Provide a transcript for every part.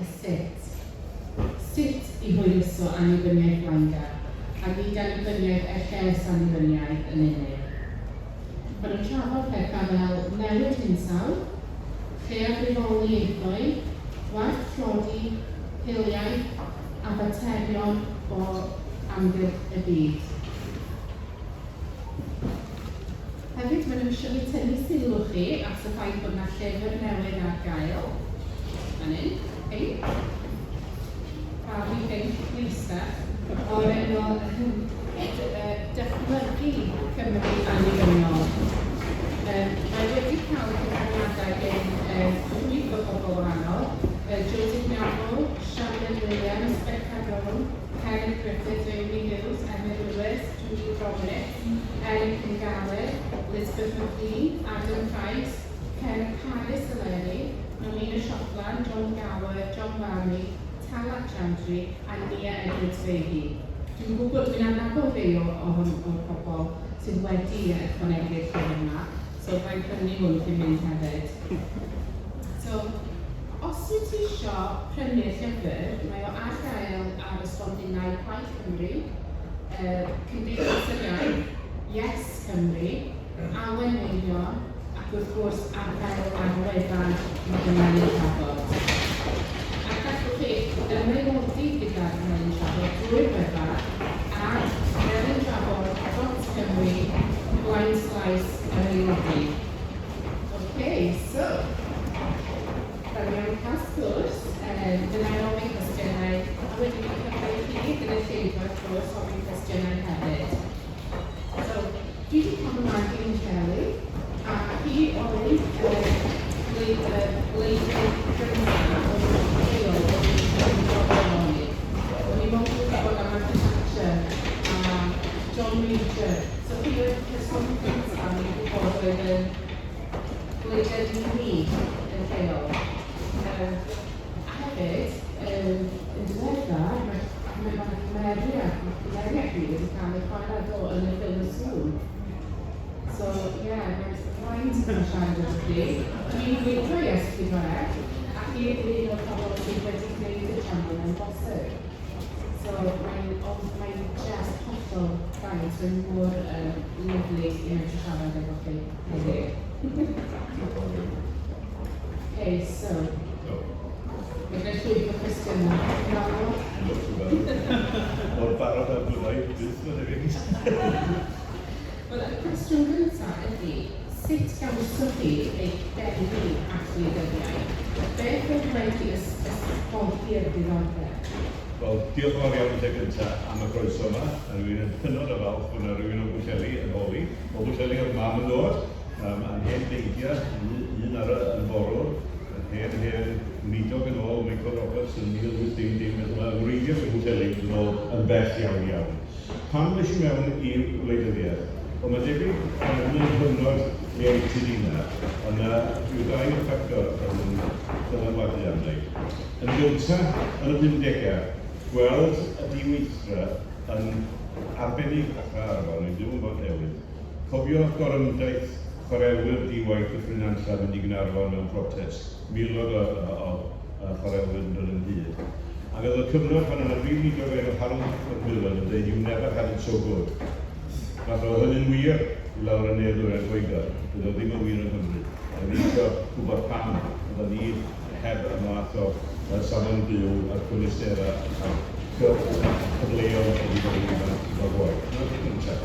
y sut. Sut i hwyluso annibyniaeth flaengar, a nid annibyniaeth er lles annibyniaeth yn unig. Maen nhw'n trafod pethau fel newid hinsawdd, lleiafrifoli ieithoedd, gwerth tlodi, hiliaeth a faterion o amgylch y byd. Hefyd, maen nhw eisiau fi tynnu sylw chi at y ffaith bod yna llyfr newydd ar gael. Fan hyn, pinc. Babi pinc, neisa. O'r enw Dychmygu Cymru Annibynnol. Um, mae wedi cael cyfraniadau gen um, llwyth o bobl wahanol. Joseph Neville, Shannon Williams, Becca Rowan, Helen Griffiths, Naomi Hughes, Emyr Lewis, Julie Roberts, Eric Pengelly, Elizabeth McLean, Adam Price, Ken Paris Eleri, Nomina Shopland, Jon Gower, John Barry, Talat Chowdhury a Nia Edwards Fahey. Dwi'n gwybod, dwi'n adnabod rhai o, ohon, o'r pobl sydd wedi ychwanegu'r llyfr yma, so byddai'n prynu hwn cyn mynd hefyd. So, os wyt ti isio prynu'r llyfr, mae o ar gael ar y stondinau Plaid Cymru, Cymdeithas yr Iaith, Yes Cymru, Awen Meirion, ac wrth gwrs ar gael ar wefan y Melin Trafod. A gallwch chi ymaelodi gyda'r Melin Trafod drwy'r wefan ar melindrafod.cymru blaenslaes ymaelodi. Ok, so, da ni am cael sgwrs, fydda i'n ofyn cwestiynau, a wedyn bydd cyfle i chi, gynulleidfa wrth gwrs, ofyn cwestiynau hefyd. So, dwi wedi cael fy magu yn Pwllheli, a hi oedd y wleidydd gyntaf oedd yn lleol oedd yn cefnogi ni. O'n i mond yn gwybod am Margaret Thatcher a John Major. So hi oedd y person cyntaf o'n i'n gwybod oedd yn gwleidydd i ni yn lleol. Um, a hefyd, um, yn diweddar, mae mae cymeriad, mae cymeriad hi wedi cael ei chwarae do yn y ffilm Y Sŵn. So, ie, yeah, mae'n fraint i cael siarad efo chi. Dwi'n gweithio i S4C, a chi ydy un o'r pobl sydd wedi gwneud y channel yn bosib. So, mae'n mae just hollol fraint, mae'n mor lyfli i medru siarad efo chi heddiw. Okay, so, mae gen i llwyth o cwestiynau. Ti'n barod? Mor barod â fyddai byth, mae'n debyg. Wel, y cwestiwn gyntaf ydy, sut gawsoch chi eich denu at wleidyddiaeth? Beth oedd wedi ysgogi'r diddordeb? Wel, diolch yn fawr iawn yn lle gyntaf am y croeso yma. A rwy'n yn hynod o falch bod yna rhywun o Bwllheli yn holi. O Bwllheli oedd mam yn dod, a'n hen beidia, un ar y yn forwr, yn hen hen weinidog yn ôl, Michael Roberts yn 1800, beth yma, yn wreiddiol o Bwllheli, yn ôl yn bell iawn iawn. Pam es i mewn i wleidyddiaeth? Wel, mae'n debyg yn y nghyfnod ieuenctid inna, oedd 'na rhyw dair ffactor yn dylanwadu arna i. Yn gynta, yn y pumdegau, gweld y diweithdra yn arbennig ochr Arfon, o'n i'n byw yn Bontnewydd, cofio gorymdaith chwarelwyr di-waith Dyffryn Nantlle mynd i Gaernarfon mewn protest, miloedd o chwarelwyr yn dod ynghyd. Ac oedd y cyfnod pan oedd 'na brif weinidog o'r enw Harold Macmillan yn dweud 'you never had it so good'. Falle oedd hynny'n wir i lawr yn ne-ddwyrain Lloegr, doedd o ddim yn wir yng Nghymru. A o'n i isio gwybod pam oeddan ni heb y math o safon byw a'r cyfleusterau a'r cyfleoedd oedd i bobl ifanc i gael gwaith. Dyna'r peth cyntaf.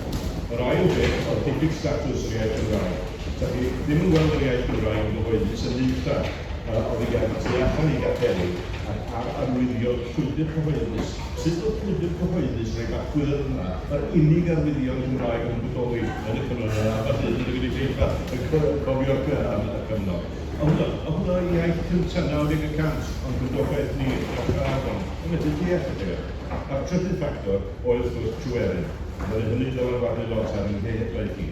Yr ail beth oedd diffyg statws yr iaith Gymraeg. Dach chi ddim yn gweld yr iaith Gymraeg yn gyhoeddus yn nunlla oddi ger tu allan i gapeli ac ar arwyddion llwybr cyhoeddus. Sut oedd llwybr cyhoeddus rhai bach gwyrdd yma, yr unig arwyddion Cymraeg oedd yn bodoli yn y cyfnod yna, ambell un yn y gynulleidfa yn cofio'r y cyfnod. Oedd hwnna, oedd hwnna iaith cyntaf 90 y cant o'n cymdogaeth ni dros yr afon. Yn methu deall y peth. A'r trydydd ffactor oedd wrth gwrs Tryweryn. Roedd hynny'n dylanwadu lot ar 'y nghenhedlaeth i.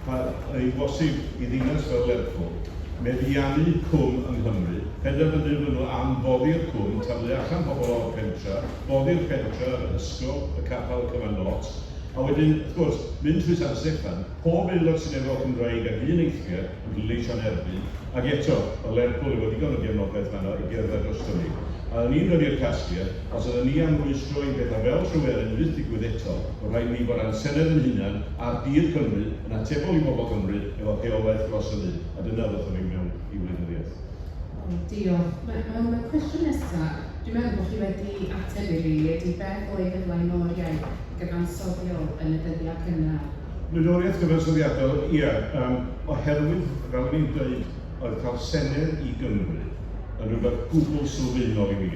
Pa ei bosib i ddinas fel Lerpwl meddiannu cwm yng Nghymru, penderfynu fod nhw am foddi'r cwm, taflu allan pobl o'r pentra, boddi'r pentra, yr ysgol, y capel, y cyfan lot, a wedyn, wrth gwrs, mynd trwy San Steffan, pob aelod seneddol Cymraeg ag un eithriad yn pleidleisio'n erbyn, ac eto, oedd Lerpwl efo digon o gefnogaeth fanno i gerdded drosto ni. A oedden ni'n dod i'r casgliad, os oedden ni am rwystro i bethau fel Tryweryn fyth digwydd eto, bod rhaid i ni fod â'n Senedd yn hunan, ar dir Cymru, yn atebol i bobl Cymru, efo rheolaeth dros hynny. A dyna ddothon ni mewn i wleidyddiaeth. O, diolch. Mae, mae, mae cwestiwn nesaf, dwi'n meddwl bod chi wedi ateb i rili, ydy beth oedd y flaenoriaeth gyfansoddiol yn y dyddiau cynnar? Blaenoriaeth gyfansoddiadol, ia, oherwydd, fel o'n i'n dweud, oedd cael Senedd i Gymru yn rhywbeth gwbl sylfaenol i mi.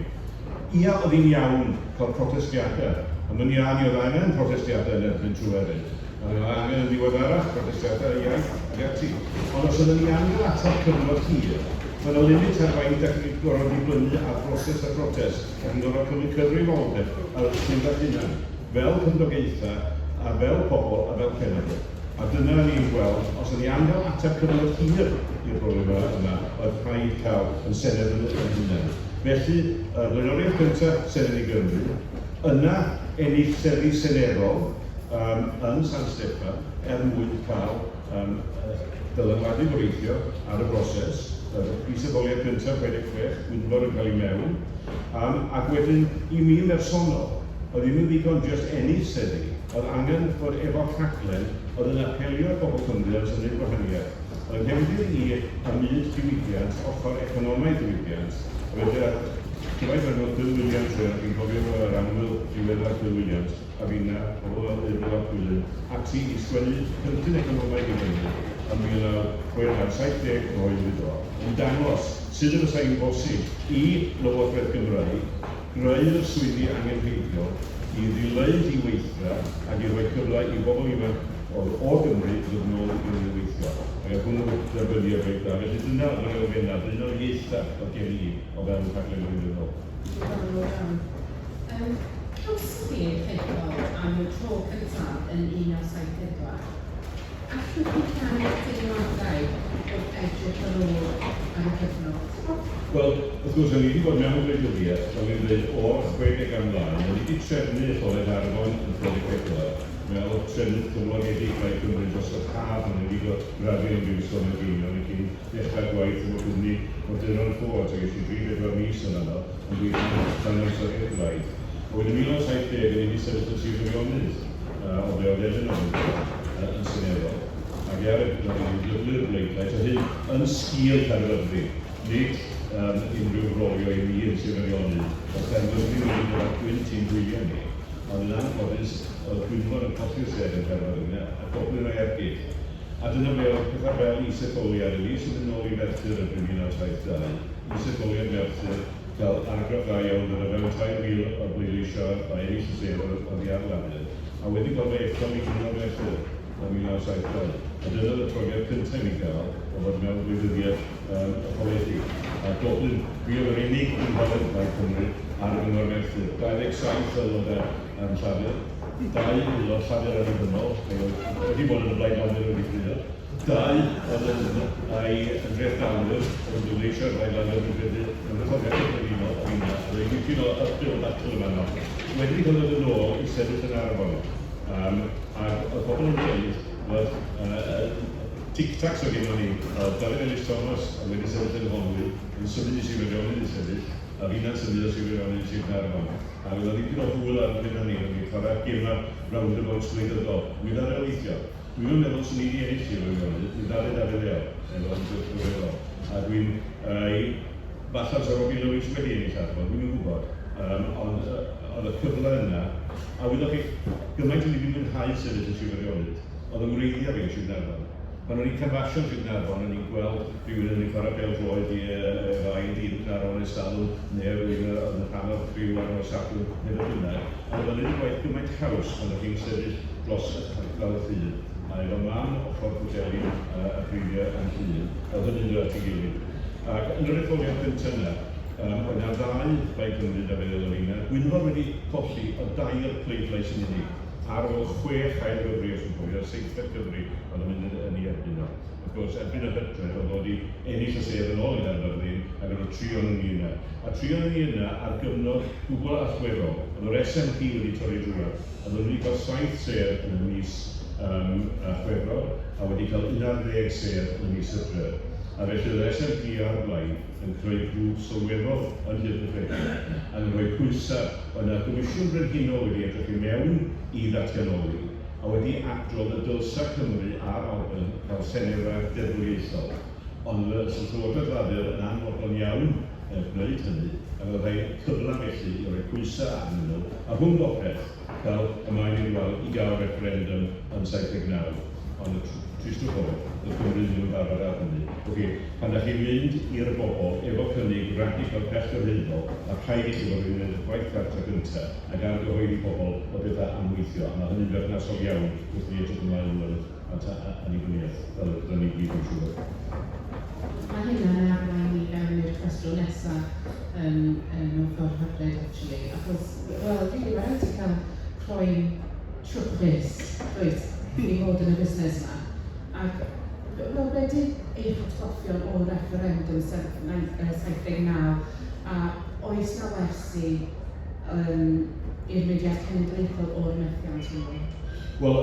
Ia, oedd hi'n iawn cael protestiadau, a mynd ia, mi oedd angen protestiadau yn erbyn Tryweryn, a mi oedd angen yn ddiweddarach protestiadau iaith ac ati. Ond os oedden ni angen atal cyfnod hir, mae yna limit ar faint dach chi'n gorfod dibynnu ar broses a protest, dach chi'n gorfod cymryd cyfrifoldeb ar eich llwybr hunan, fel cymdogaethau, a fel pobl, a fel cenedl. A dyna o'n i'n gweld, os o'n i am gael ateb cyfnod hir i'r broblem yma, oedd rhaid cael yn Senedd yn yn hunan. Felly, y blaenoriaeth gyntaf, Senedd i Gymru, yna ennill seddi seneddol yn San Steffan er mwyn cael dylanwadu gobeithio ar y broses, yr is-etholiad cyntaf 66, Gwynfor yn cael ei mewn, ac wedyn i mi yn bersonol, oedd ddim yn ddigon jyst ennill seddi, oedd angen bod efo rhaglen oedd yn apelio at bobl Cymru a tynnu'r gwahaniaeth. Oedd nghefndir i ym myd diwydiant, ochr economaidd diwydiant, a felly a'r cyfaill o'r enw Bill Williams, chi'n cofio fo, yr annwyl ddiweddar Bill Williams, a finna, pobl fel Eryl ap Gwilym, ati i sgwennu cynllun economaidd i Gymru yn 1969, 70 cyhoeddwyd o, yn dangos sut y fysa hi'n bosib i Lywodraeth Gymreig greu'r swyddi angenrheidiol i ddileu diweithdra ac i roi cyfle i bobl ifanc oedd o Gymru ddod nôl i Gymru i weithio. Ac oedd hwnnw dderbyniad reit dda. Felly dyna oedd yr elfennau, blaenoriaethau oedd gen i o fewn y rhaglen wleidyddol. Diddorol iawn. Cawsoch chi eich hethol am y tro cyntaf yn 1974. Allwch chi rhannu teimladau wrth edrych yn ôl ar y cyfnod? Wel, wrth gwrs, o'n i wedi bod mewn gwleidyddiaeth, fel o'n i'n dweud, o'r 60au ymlaen. O'n i wedi trefnu etholaeth Arfon yn 64, fel trefnydd cyflogedig Plaid Cymru dros yr haf, o'n i wedi graddio yn Brifysgol Manceinion ac cyn dechrau gwaith efo cwmni moduron Ford, a ges i dri bedwar mis yn fanno yn gweithio rhan amser i'r Blaid. A wedyn 1970, o'n i wedi sefyll yn Sir Feirionnydd, o be oedd Elinor yn dweud, yn seneddol. Ac er nad o'n i'n dyblu'r bleidlais, a hyn yn sgîl Caerfyrddin, nid unrhyw rolio i mi yn Sir Feirionnydd, oedd Caerfyrddin wedi dod â gwynt i'n hwyliau ni, ond yn anffodus, oedd Gwynfor yn colli'r sedd yn Caerfyrddin, a goblyn o'i ergyd. A dyna ble oedd pethau fel is-etholiad, o'n i eisiau mynd nôl i Ferthyr erbyn 1972, is-etholiad Merthyr, cael argraff dda iawn, dod o fewn 3,000 o bleidleisiau a ennill y sedd oddi ar Lafur, a wedyn cael fy ethol i Gyngor Merthyr ym 1972. A dyna oedd y profiad cyntaf i mi gael o fod mewn gwleidyddiaeth etholedig. A goblyn, fi oedd yr unig gynghorydd Plaid Cymru ar y Gyngor Merthyr. 27 aelodau Llafur, dau aelod Llafur annibynnol, oedd wedi bod yn y Blaid Lafur wedi ffrio, dau oedd yn ei drethdalwyr oedd yn bleidleisio ar Blaid Lafur dwi'n credu, mewn etholiad cyffredinol a finna, oedd e'n dipyn o uphill battle yn fanno. Wedyn cael dod yn ôl i sefyll yn Arfon, ac oedd pobl yn dweud fod tic-tacs oedd gennon ni, oedd Dafydd Elis Thomas oedd wedi sefyll yn Nghonwy yn symud i Sir Feirionnydd i sefyll, a finna'n symud o Sir Feirionnydd i Sir Gaernarfon. A oedd 'na ddipyn o hwyl ar y penna ni, o'n ni'n chwarae gemau roundabout gwleidyddol. Mi ddaru o weithio. Dwi'm yn meddwl 'swn i 'di ennill Sir Feirionnydd, mi ddaru Dafydd Eol, efo ymgyrch rhyfeddol. A dwi'n, yy, falle fysa Robin Lewis wedi ennill Arfon, dwi'm yn gwybod. Ond oedd y cyfle yna, a wyddoch chi, gymaint o'n i 'di mwynhau sefyll yn Sir Feirionnydd, oedd yng ngwreiddiau fi yn Sir Gaernarfon. Pan o'n i'n canfasio yn Sir Gaernarfon, o'n i'n gweld rhywun yn chwarae pêl-droed i efo ail dîm Caernarfon ers talwm, neu rhywun oedd yn rhan o'r criw ar nos Sadwrn, neu beth bynnag. Ond oedd o'n neud y gwaith gymaint haws pan o'ch chi'n sefyll dros y clawdd rhydd, a efo mam ochr Pwllheli a gwreiddiau yn Llŷn, oedd hynny'n dod at ei gilydd. Ac yn yr etholiad cyntaf yna, oedd 'na ddau Blaid Cymru, Dafydd Elin a finna. Gwynfor wedi colli o dair pleidlais yn unig. Ar ôl chwech ail gyfri, os dwi'n cofio, seithfed cyfri oedd yn mynd yn ei erbyn o. Wrth gwrs, erbyn yr hydref, oedd o wedi ennill y sedd yn ôl i Nghaerfyrddin, ac oedd y tri ohonon ni yna. A tri ohonon ni yna ar gyfnod gwbl allweddol. Oedd yr SNP wedi torri drwodd. Oedden nhw wedi cael saith sedd yn y mis Chwefror, a wedi cael 11 sedd yn y mis Hydref. A felly oedd yr SNP a'r Blaid yn creu grŵp sylweddol yn Nhŷ'r Cyffredin. pwysau, oedd yna Gomisiwn Brenhinol wedi edrych i mewn i ddatganoli a wedi adrodd y dylsa Cymru a'r Alban cael seneddau deddfwriaethol. Ond fysa Llywodraeth Lafur yn anfodlon iawn gwneud hynny, ac oedd rhai cyfle felly i roi pwysau arnyn nhw, a rhwng bopeth, cael y maen i'r wal i gael referendum yn 79. Ond y tristwch oedd, doedd Cymru ddim yn barod ar hynny. Oce, pan da chi'n mynd i'r bobl efo cynnig radical pellgyrhaeddol, mae rhaid i chi fod wedi gwneud y gwaith cartre gyntaf ac argyhoeddi pobl o bethau am weithio, a mae hynny'n berthnasol iawn wrth i ni edrych ymlaen yn at annibyniaeth, fel y byddwn ni gyd yn siŵr. Mae hynna'n arwain ni fewn i'r cwestiwn nesaf mewn ffordd hyfryd, actually. Achos, wel, really, mae rhaid ti cael croen trwchus, dwyt, i fod yn y busnes yma. Ac, wel, be di eich atgoffion o referendum 79 a oes na wersi i'r mudiad cenedlaethol o'r methiant hwnnw? Wel,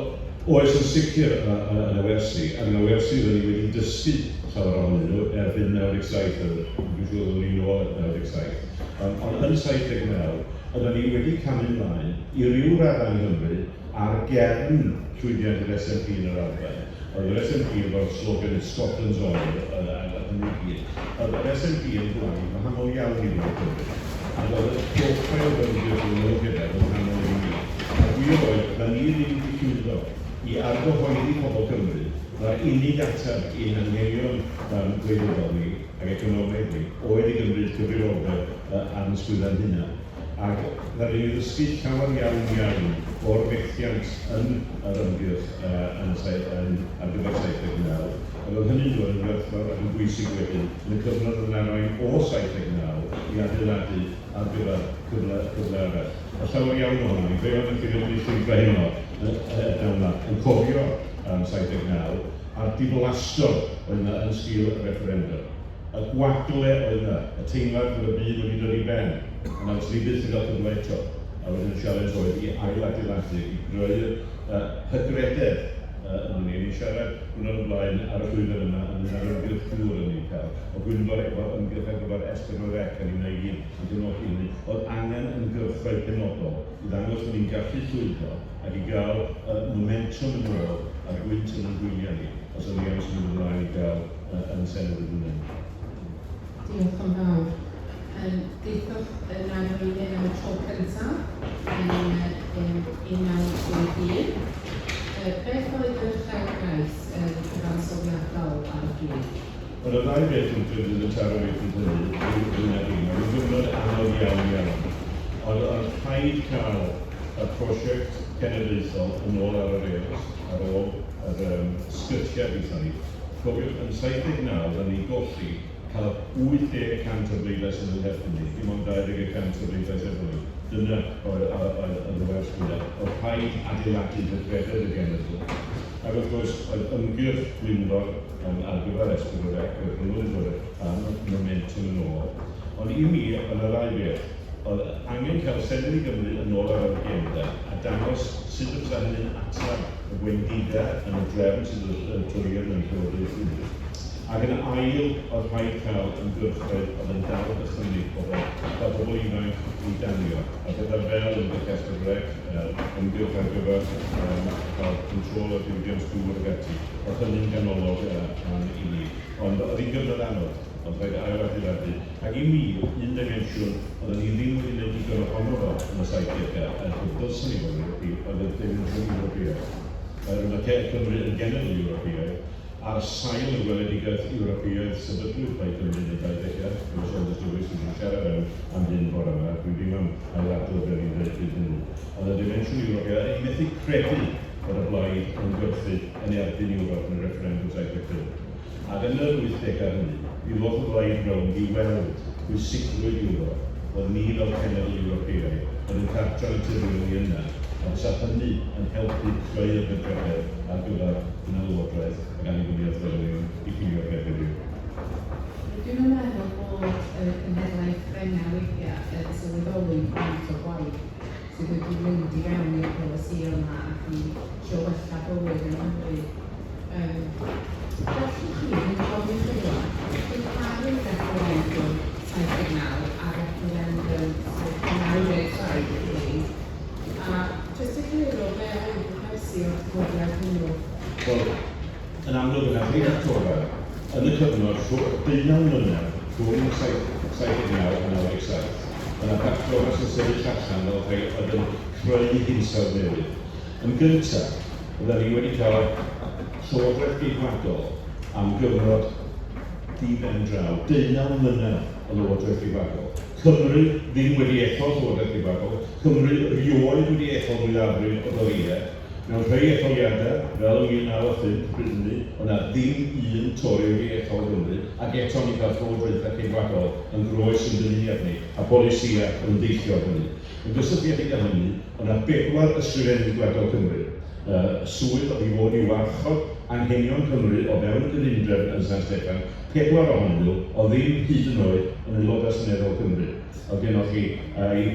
oes yn sicr yn y wersi, ac yn y wersi rydyn ni wedi dysgu llawer ohonyn nhw erbyn 97, dwi'n siŵr oeddwn ni nôl at 97. Ond yn 79, oedden ni wedi camu ymlaen i ryw raddau yng Nghymru ar gefn llwyddiant yr SNP yn yr Alban. Oedd yr SNP efo'r slogan "Scotland's Oil" a hynny i gyd. Oedd yr SNP yn blaid wahanol iawn i Blaid Cymru. Ac oedd y profile o'r ymgyrch yn nhw'n rhedeg yn wahanol i ni. A'r gwir oedd, da ni ddim wedi llwyddo i argyhoeddi pobl Cymru mae'r unig ateb i'n anghenion gwleidyddol ni ac economaidd ni oedd i gymryd cyfrifoldeb ar yn sgwydda'n hunan. Ac ddaru ni ddysgu llawer iawn iawn o'r methiant yn yr ymgyrch yn, ar gyfer 79. Ac oedd hynny'n dod yn werthfawr ac yn bwysig wedyn yn y cyfnod oedd yn arwain o 79 i adeiladu ar gyfer cyfle arall. A llawer iawn ohono ni, fe oedd yn ffeindio llwybrau heno yma, yn cofio 79 a'r diflastod oedd yna yn sgil y referendum. Y gwagle oedd yna, y teimlad bod y byd wedi dod i ben, a na fyswn ni byth yn cael cyfle eto. A wedyn y sialens oedd i ail-adeiladu, i greu'r hygrededd yno ni. Ni'n siarad diwrnod o blaen ar y llwyfan yma yn â'r ymgyrch dŵr yn ei cael. O Gwynfor efo ymgyrch ar gyfer S4C a ni'n ei gyd yn cefnogi hynny. Oedd angen ymgyrchoedd penodol i ddangos bod ni'n gallu llwyddo ac i gael momentum yn ôl a'r gwynt yn ein gwyliau ni os ydyn ni am symud ymlaen i gael yn Senedd y hynny. Diolch yn fawr. Deuthoch yn arweinydd am y tro cyntaf yn 1981. Beth oedd yr uchelgais cyfansoddiadol ar y pryd? Wel, y ddau beth yn credu yn taro fi pryd hynny, fwy nag un. Mae'n gyfnod anodd iawn iawn. Ond oedd rhaid cael y prosiect cenedlaethol yn ôl ar y rails, ar ôl yr sgyrsiau gaethon ni. Cofiwch, yn 79, oedden ni golli cael 80% o bleidlais yn ein herbyn ni, dim ond 20% o bleidlais efo ni. Dyna oedd y wers fwyaf. Oedd rhaid adeiladu hygrededd y genedl. Ac wrth gwrs, oedd ymgyrch Gwynfor ar gyfer S4C, oedd hwnnw wedi dod â momentum yn ôl. Ond i mi, oedd yna ddau beth. Oedd angen cael Senedd i Gymru yn ôl ar yr agenda a dangos sut y bysa hynny'n atal y gwendidau yn y drefn sydd y Torïaid yn llywodraethu ni. Ac yn ail, oedd rhaid cael ymgyrchoedd oedd yn dal dychymyg pobl, cael pobl ifanc i danio. A pethau fel ymgyrch S4C, ymgyrch ar gyfer cael control o'r diwydiant dŵr ac ati. Oedd hynny'n ganolog i ni. Ond oedd hi'n gyfnod anodd, oedd rhaid ail-adeiladu. Ac i mi, un dimensiwn, oedden ni ddim wedi gwneud digon ohono fo yn y 70au, a dylswn ni fod wedi, oedd y dimensiwn Ewropeaidd. Mae Cymru yn genedl Ewropeaidd, ar sail y gweledigaeth Ewropeaidd sefydlwyd Plaid Cymru yn y 20au, efo Saunders Lewis, dwi wedi siarad am hyn bore yma, dwi ddim am ailadrodd be o'n i'n dweud pryd hynny. Ond y dimensiwn Ewropeaidd, ni'n methu credu bod y blaid yn gwerthu yn erbyn Ewrop yn y referendum 75. Ac yn yr 80au hynny, mi ddoth y blaid rownd i weld pwysigrwydd Ewrop, oedd ni fel cenedl Ewropeaidd, oedd yn cartref naturiol ni yna, a fysa hynny yn helpu creu'r hygrededd ar gyfer hunanlywodraeth ac annibyniaeth fel o'n i'n diffinio'r peth heddiw. Dwi'n meddwl bod y cenhedlaeth fenga weithiau yn sylweddoli faint o gwaith sydd wedi mynd i fewn i'r polisïau yma ac i trio wella bywyd yng Nghymru. Gallwch chi, dwi'n gofyn chi rŵan, cymharu referendum 79 a referendum 96? ohonyn nhw? Wel, yn amlwg yna rhai ffactorau yn y cyfnod 19 mlynedd rhwng 79 a 97. Yna ffactorau sy'n sefyll allan fel rhai oedd yn creu hinsawdd newydd. Yn gyntaf, oedden ni wedi cael Llywodraeth Geidwadol am gyfnod di-ben draw, 19 mlynedd o Lywodraeth Geidwadol. Cymru ddim wedi ethol Llywodraeth Geidwadol, Cymru rioed wedi ethol mwyafrif o Dorïaid. Mewn rhai etholiadau, fel yn 1905 bryd hynny, oedd 'na ddim un Tori wedi ethol Gymru, ac eto ni'n cael llywodraethau Ceidwadol yn groes i'n dymuniad ni, a polisïau oedd yn deillio o hynny. Yn gysylltiedig â hynny, oedd 'na bedwar Ysgrifennydd Gwladol Cymru, y swydd oedd i fod i warchod anghenion Cymru o fewn y gyfundrefn yn San Steffan, pedwar ohonyn nhw oedd ddim hyd yn oed yn Aelodau Seneddol Cymru. Oedd gennoch chi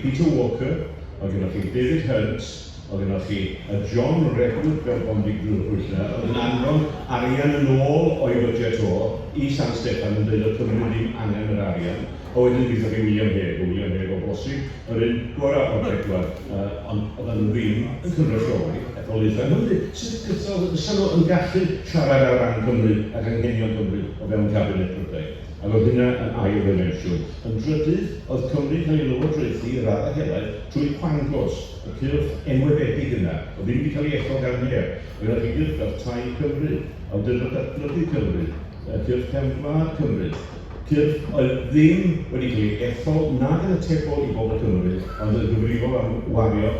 Peter Walker, oedd gennoch chi David Hunt, oedd gennoch chi y John Redwood fel bondigrybwyll 'na, oedd yn anfon arian yn ôl o'i fyjet o i San Steffan yn dweud oedd Cymru ddim angen yr arian. A wedyn gaethoch chi William Hague, a William Hague o bosib yr un gorau o'r pedwar, ond oedden nhw ddim yn cynrychioli etholaethau Nghymru. Sut fysa nhw yn gallu siarad ar ran Cymru ac anghenion Cymru o fewn Cabinet Prydain? Ac oedd hynna yn ail ddimensiwn. Yn drydydd, oedd Cymru'n cael ei lywodraethu i raddau helaeth trwy Quangos, y cyrff enwebedig yna, oedd ddim wedi cael ei ethol gan neb. Oedd gennych chi gyrff fel Tai Cymru, Awdurdod Datblygu Cymru, Cyrff Cefn Gwlad Cymru, cyrff oedd ddim wedi cael ei ethol nag yn atebol i bobl Cymru, ond oedd yn gyfrifol am wario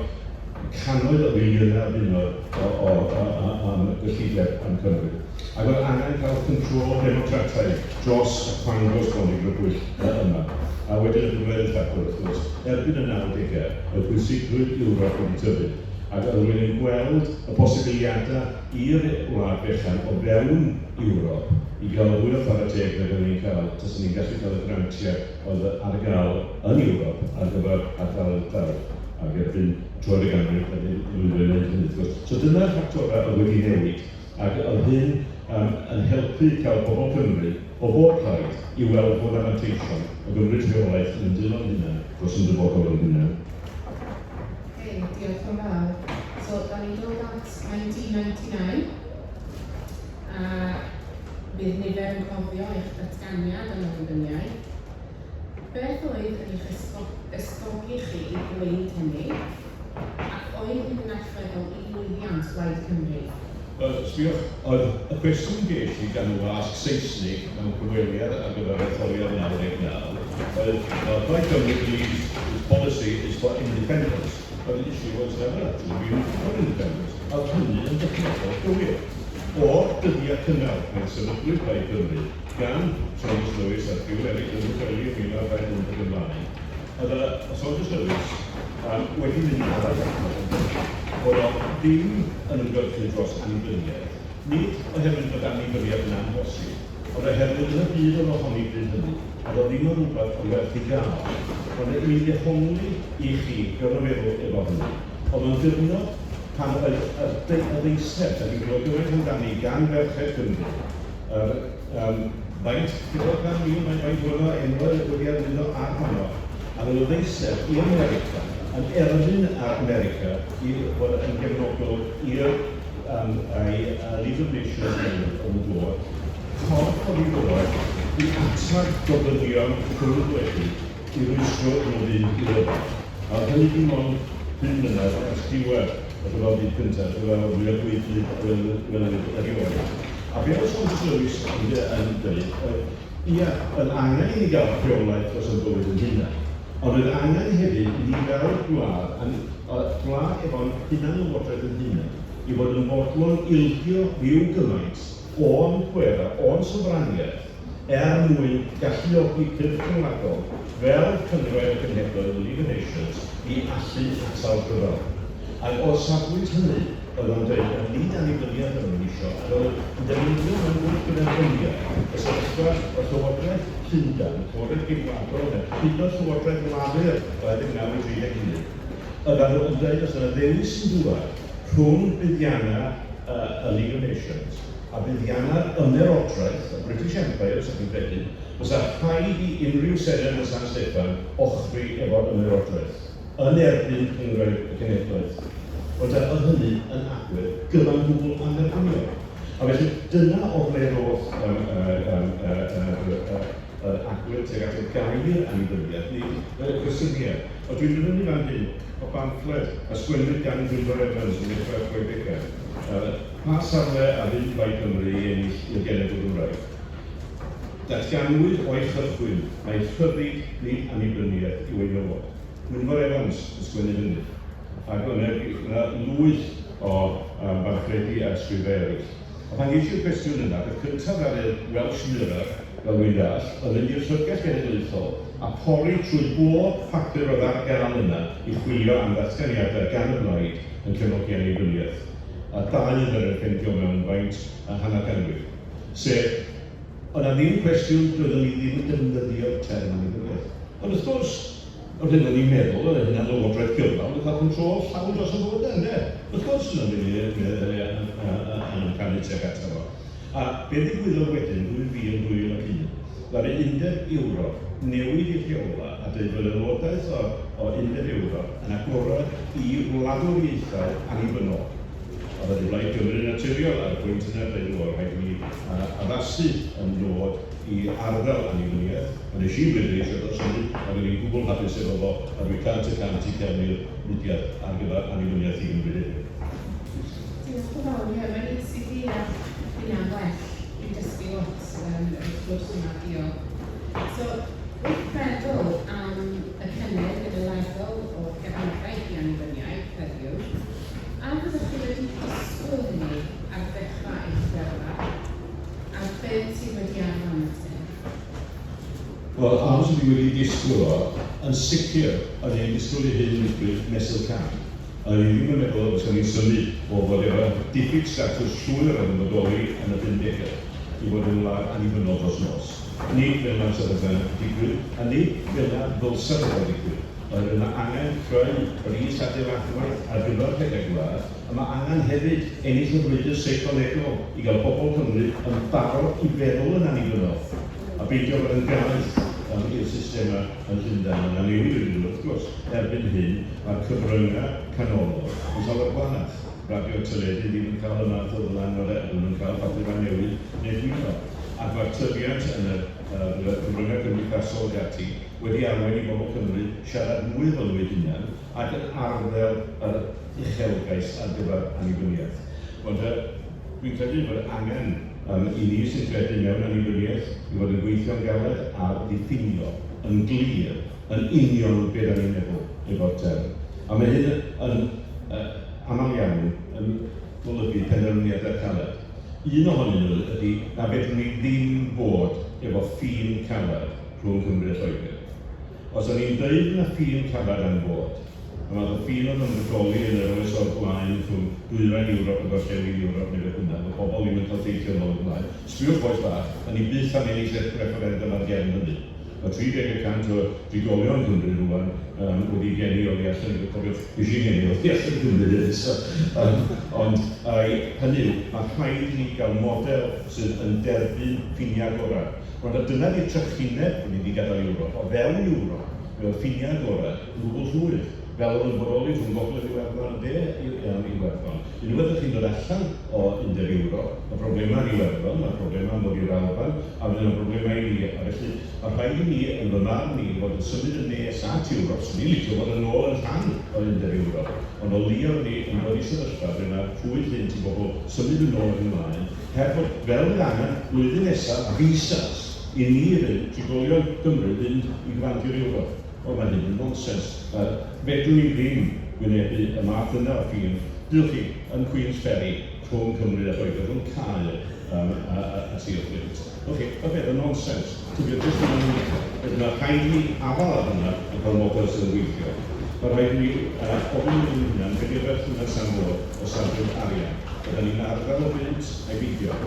cannoedd o filiynau o bunnoedd o, o, o, am gyllideb am Cymru. Ac oedd angen cael control democrataidd dros y quangos bondigrybwyll yma. A wedyn y bedwerydd ffactor, wrth gwrs, erbyn y 90au, oedd pwysigrwydd Ewrop wedi tyfu. Ac oedd rhywun yn gweld y posibiliadau i'r wlad fechan o fewn Ewrop i gael fwy o chwarae teg nag oedden ni'n cael taswn ni'n gallu cael y grantiau oedd ar gael yn Ewrop ar gyfer ardaloedd tlawd ac erbyn troed y ganrif da ni wedi lwyddo i wneud hynny wrth gwrs. So dyna'r ffactorau oedd wedi newid ac oedd hyn um, yn helpu cael pobl Cymru o bob plaid i weld bod 'na fanteision o gymryd rheolaeth yn ein dwylo'n hunain dros ein dyfodol ein hunain. Ok, diolch yn fawr. So, da ni'n dod at 1999, a bydd nifer yn cofio eich datganiad am annibyniaeth. Beth oedd yn eich ysgogi chi i ddweud hynny, ac oedd hyn yn allweddol i lwyddiant Plaid Cymru? Wel, sbïwch, oedd y cwestiwn ges i gan y wasg Seisnig mewn cyfweliad ar gyfer etholiad 99 oedd, "Plaid Cymru believes its policy is for independence, but the issue was never actually been for independence." A oedd hynny yn dechnegol gywir. O'r dyddiau cynnar pan sefydlwyd Plaid Cymru gan Saunders Lewis a criw eraill yn Pwllheli yn 1925 ac ymlaen, oedd y Saunders Lewis wedi mynd ar y ddadl yn dweud bod o ddim yn ymgyrchu dros annibyniaeth, nid oherwydd bod annibyniaeth yn amhosib, ond oherwydd yn y byd oedd ohoni bryd hynny, oedd o ddim yn rhywbeth oedd werth ei gael. Ond i mi ddehongli i chi be oedd o'n feddwl efo hynny, oedd o'n gyfnod pan oedd y ddeiseb, da ni'n clywed gymaint amdani gan ferched Cymru, yr faint, 400,000, faint, faint oedd o enwau wedi arwyddo ar honno, a roedd y ddeiseb i America yn erfyn ar America i fod yn gefnogol i'r League of Nations newydd oedd yn dod, corff oedd i fod i atal gofynion cwrdd gwledig i rwystro nhw fynd i ryfel. A oedd hynny dim ond 5 mlynedd ers diwedd y Rhyfel Byd Cyntaf, rhyfel fwyaf gwaedlyd a welwyd erioed. A be oedd Saunders Lewis yn yn dweud oedd, ia, oedd angen i ni gael rheolaeth dros ein bywyd yn hunain, ond oedd angen hefyd i ni fel gwlad, a'n gwlad efo'n hunanlywodraeth yn hunain, i fod yn fodlon ildio rhyw gymaint o'n pwerau, o'n sofraniaeth, er mwyn galluogi cyrff rhyngwladol fel Cynghrair y Cenhedloedd, the League of Nations, i allu atal rhyfel. Ac o safbwynt hynny, oedd o'n dweud na nid annibyniaeth oedden nhw'n isio, ac oedd yn defnyddio mewn gwrthgyferbyniad y sefyllfa o Llywodraeth Llundain, Llywodraeth Geidwadol yna, hyd yn oed Llywodraeth Lafur 29 i 31, oedden nhw yn dweud os yna ddewis sy'n dŵad rhwng buddiannau y League of Nations a buddiannau'r Ymerodraeth, y British Empire, os ydych chi'n credu, fysa rhaid i unrhyw Senedd yn San Steffan ochri efo'r Ymerodraeth yn erbyn Cynghrair y Cenhedloedd. Ond oedd hynny yn agwedd gyfan gwbl annerbyniol. A felly dyna o ble ddoth yr agwedd tuag at y gair annibyniaeth, nid y cysyniad. Ond dwi'n dyfynnu fan hyn o bamffled a sgwennwyd gan Gwynfor Evans yn ddechrau'r chwedegau. Pa safle a fydd Plaid Cymru ei ennill i'r genedl Gymraeg? Datganwyd o'i chychwyn mai rhyddid nid annibyniaeth yw ei nod. Gwynfor Evans yn sgwennu hynny. Ac o' 'na lwyth o bamffledi a ysgrifau eraill. A pan ges i'r cwestiwn yna, peth cyntaf ddaru'r Welsh Mirror, fel dwi'n dallt, oedd mynd i'r Llyfrgell Genedlaethol a pori trwy bob papur oedd ar gael yna i chwilio am ddatganiadau gan y Blaid yn cefnogi annibyniaeth. A dau yn yr ffeindio mewn faint a hanner canrif. Sef, oedd 'na ddim cwestiwn, doeddwn i ddim yn defnyddio'r term annibyniaeth. Ond wrth gwrs, yr hyn o'n i'n meddwl, oedd hynna'n lywodraeth gyflawn yn cael control llawn dros y bywydau, ynde? Wrth gwrs, yna yn amcanu tuag ato fo. A be ddigwyddodd wedyn, 2001, ddaru Undeb Ewrop newid ei rheola a dweud fod aelodaeth o Undeb Ewrop yn agored i wladwriaethau annibynnol. A ddaru Blaid Gymru naturiol ar y pwynt yna dweud, wel, rhaid i ni addasu yn dod i arddel annibyniaeth, a nes i bleidleisio dros hynny, ac o'n i'n gwbl hapus efo fo, a dwi 100% i cefnu'r mudiad ar gyfer annibyniaeth i Gymru heddiw. Diolch yn fawr. Ie, mae'n neis i ddeall hynna'n well. Dwi'n dysgu lot o'r sgwrs yma, diolch. So, wrth feddwl am y cynnydd yn y lefel o gefnogaeth i annibyniaeth heddiw, a fyddwch chi wedi disgwyl hynny ar ddechrau eich gyrfa? A beth sydd wedi arwain at hyn? Wel, a os ydw i wedi disgwyl o, yn sicr, o'n i'n disgwyl i hyn ddigwydd mesul cam. O'n i ddim yn meddwl y bysen ni'n symud o fod efo diffyg statws llwyr oedd yn bodoli yn y pumdegau i fod yn wlad annibynnol dros nos. Nid fel 'na fysa pethau'n digwydd, a nid fel 'na ddylsa pethau ddigwydd. Oherwydd mae angen creu yr is-adeiladwaith ar gyfer rhedeg gwlad, a mae angen hefyd ennill y frwydr seicolegol i gael pobl Cymru yn barod i feddwl yn annibynnol a beidio bod yn gaeth i'r systemau yn Llundain. Mae 'na newid wedi dod, wrth gwrs. Erbyn hyn, mae'r cyfryngau canolog yn llawer gwanach. Radio, teledu ddim yn cael y math o ddylanwad a oedden nhw'n cael papurau newydd neu dwylo. Ac mae'r tyfiant yn y cyfryngau cymdeithasol ac ati wedi arwain i bobl Cymru siarad mwy efo nhw eu hunain ac yn arddel yr uchelgais ar gyfer annibyniaeth. Ond dwi'n credu bod angen i ni sy'n credu mewn annibyniaeth i fod yn gweithio'n galed ar ddiffinio yn glir yn union be da ni'n meddwl efo'r term. A mae hyn yn aml iawn yn golygu penderfyniadau caled. Un ohonyn nhw ydy na fedrwn ni ddim bod efo ffin caled rhwng Cymru a Lloegr. Os o'n i'n deud na ffin caled am fod, y math o ffin oedd yn bodoli yn yr oes o'r blaen rhwng dwyrain Ewrop a gorllewin Ewrop neu beth bynnag, oedd pobl ddim yn cael teithio nôl ac ymlaen. Sbiwch bois bach, da ni byth am ennill y refferendum ar gefn hynny. Mae 30 y cant o drigolion Cymru rŵan wedi geni oddi allan i... Cofiwch, nes i ngeni oddi allan i Gymru hefyd, so, ond hynny yw, mae rhaid i ni gael model sydd yn derbyn ffiniau agored. Rwan, a dyna 'di'r trychineb bod ni 'di gadael Ewrop. O fewn Ewrop, mi oedd ffiniau agored yn gwbl llwyr, fel oedd yn bodoli rhwng Gogledd Iwerddon a De Iwerddon. Unwaith ydych chi'n dod allan o Undeb Ewrop, mae problemau yn Iwerddon, mae problemau yn dod i'r Alban, a fydd yna broblemau i ni. A felly, mae rhaid i ni, yn fy marn i, fod yn symud yn nes at Ewrop. Swn i'n licio bod yn ôl yn rhan o Undeb Ewrop, ond o leia ni yn dod i sefyllfa ble mae rhwydd hynt i bobl symud yn ôl ac ymlaen, heb fod, fel fydd angen blwyddyn nesaf, visas i ni fynd, trigolion Cymru fynd i gyfandir Ewrop. Wel, mae hyn yn nonsens. Fedrwn ni ddim wynebu y math yna o ffin, dydwch chi, yn Queen's Ferry, rhwng Cymru a Lloegr, rhwng Caer a Sir Fflint. Dwch chi, mae peth yn nonsens. Tydi o jyst ddim yn wir. Felly mae rhaid i ni afael ar hwnna a cael model sydd yn gweithio. Mae rhaid i ni ofyn i ni'n hunan be di'r berthynas am fod o safbwynt arian. Ydan ni'n arddel o bunt ai beidio?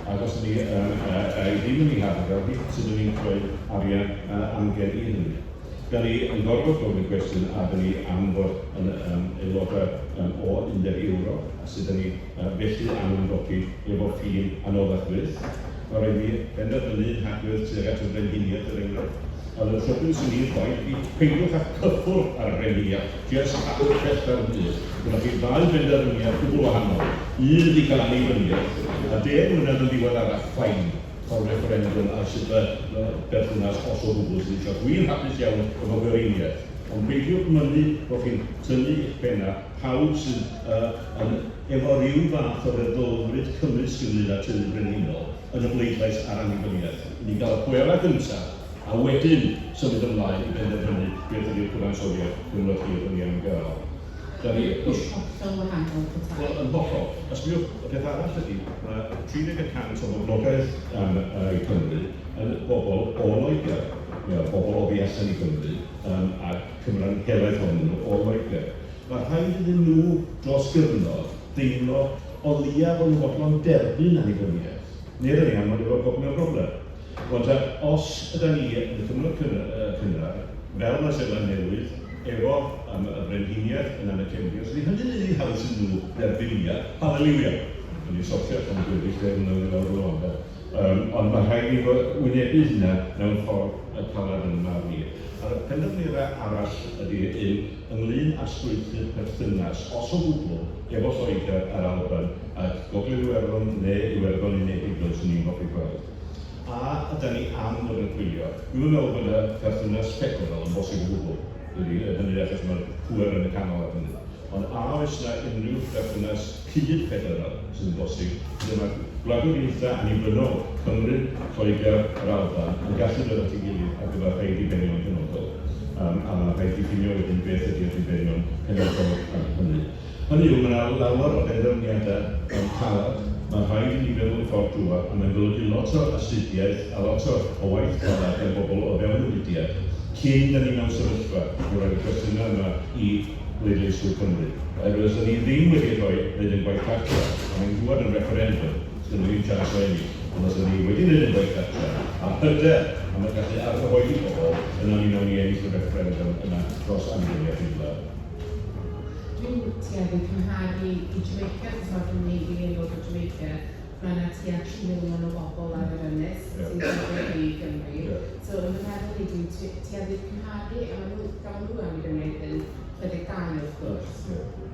Ac os ydyn ni ddim yn ei harddel hi, sut ydyn ni'n creu arian amgen i hynny? Da ni yn gorfod gofyn y cwestiwn a ydyn ni am fod yn aelodau o Undeb Ewrop, a sut ydyn ni felly am ymdopi efo ffin anoddach fyth? Mae rhaid i ni benderfynu rhagwedd tuag at y frenhiniaeth, er enghraifft. Ond y trydydd sy'n ni'n rhoi ydy peidiwch â cyffwrdd ar y frenhiniaeth, jyst cadwch bell ar y byd. Gyda chi ddau benderfyniad gwbl wahanol. Un ydy cael annibyniaeth, a 10 mlynedd yn ddiweddarach, fine, cael refferendwm ar sut y berthynas, os o gwbl, sydd eisiau. Dwi'n hapus iawn efo gweriniaeth, ond peidiwch mynnu bod chi'n tynnu eich penna pawb sydd yn efo rhyw fath o feddylfryd cymysg ynglyn â teulu brenhinol yn y bleidlais ar annibyniaeth. I ni gael y pwerau gyntaf, a wedyn symud ymlaen i benderfynu beth ydy'r cyfansoddiad cyfnod hir yn ni am gael. Da ni Hollol wahanol petai. Wel, yn hollol. A sbiwch, y peth arall ydy, mae 30% o boblogaeth Cymru yn bobl o Loegr. Neu bobl o allan i Gymru, a cymran helaeth ohonyn nhw o Loegr. Mae rhaid iddyn nhw dros gyfnod deimlo o leia bod nhw'n fodlon derbyn annibyniaeth. Neu ydyn ni am fod efo mewn broblem. Ond os ydyn ni yn y cyfnod cynnar, fel mae Seland Newydd, efo y frenhiniaeth yn anacefndir, os ydy hynny'n un haws iddyn nhw dderbyn ia, haleluia. Yn ni sortio allan y gweddill 10 mlynedd i lawr o ôl. Ond mae rhaid i wynebu hynna mewn ffordd y calad yn marn i. A'r penderfyniadau arall ydy un ynglyn â strwythur perthynas, os o gwbl, efo Lloegr a'r Alban a Gogledd Iwerddon neu Iwerddon Unedig fel sy'n ni'n hoffi gweld. A ydy ni am fod yn chwilio? Dwi'n meddwl bod y perthynas ffederal yn bosib o gwbl. Dydy, hynny achos mae'r pŵer yn y canol ar hynny. Ond a oes yna unrhyw berthynas cyd-ffederal sydd yn bosib, lle mae gwladwriaethau annibynnol Cymru, Lloegr, yr Alban yn gallu dod at ei gilydd ar gyfer rhai dibenion penodol. A mae rhaid diffinio wedyn beth ydy'r dibenion penodol ar hynny. Hynny yw, mae yna lawer o benderfyniadau yn calad, mae rhaid i ni feddwl y ffordd drwodd, a mae'n golygu lot o astudiaeth a lot o waith calad gan bobl o fewn y mudiad, cyn da ni mewn sefyllfa i roi'r cwestiynau yma i bleidleiswyr Cymru. Oherwydd os da ni ddim wedi rhoi wneud yn gwaith cartra, a mae'n dŵad yn referendum, sgynnon ni ddim chance o ennill. Ond os da ni wedi wneud yn gwaith cartra, a hyder am y gallu argyhoeddi pobl, yna ni mewn i ennill y referendum yna dros annibyniaeth i'n wlad. Dwi'n tueddu cymharu i Jamaica, achos mae gen i aelod o Jamaica. Mae yna tua 3 miliwn o bobl ar yr ynys sy'n dod i Gymru. So yn fy meddwl i, dwi'n tueddu cymharu, a maen nhw, gafon nhw annibyniaeth yn 62 wrth gwrs.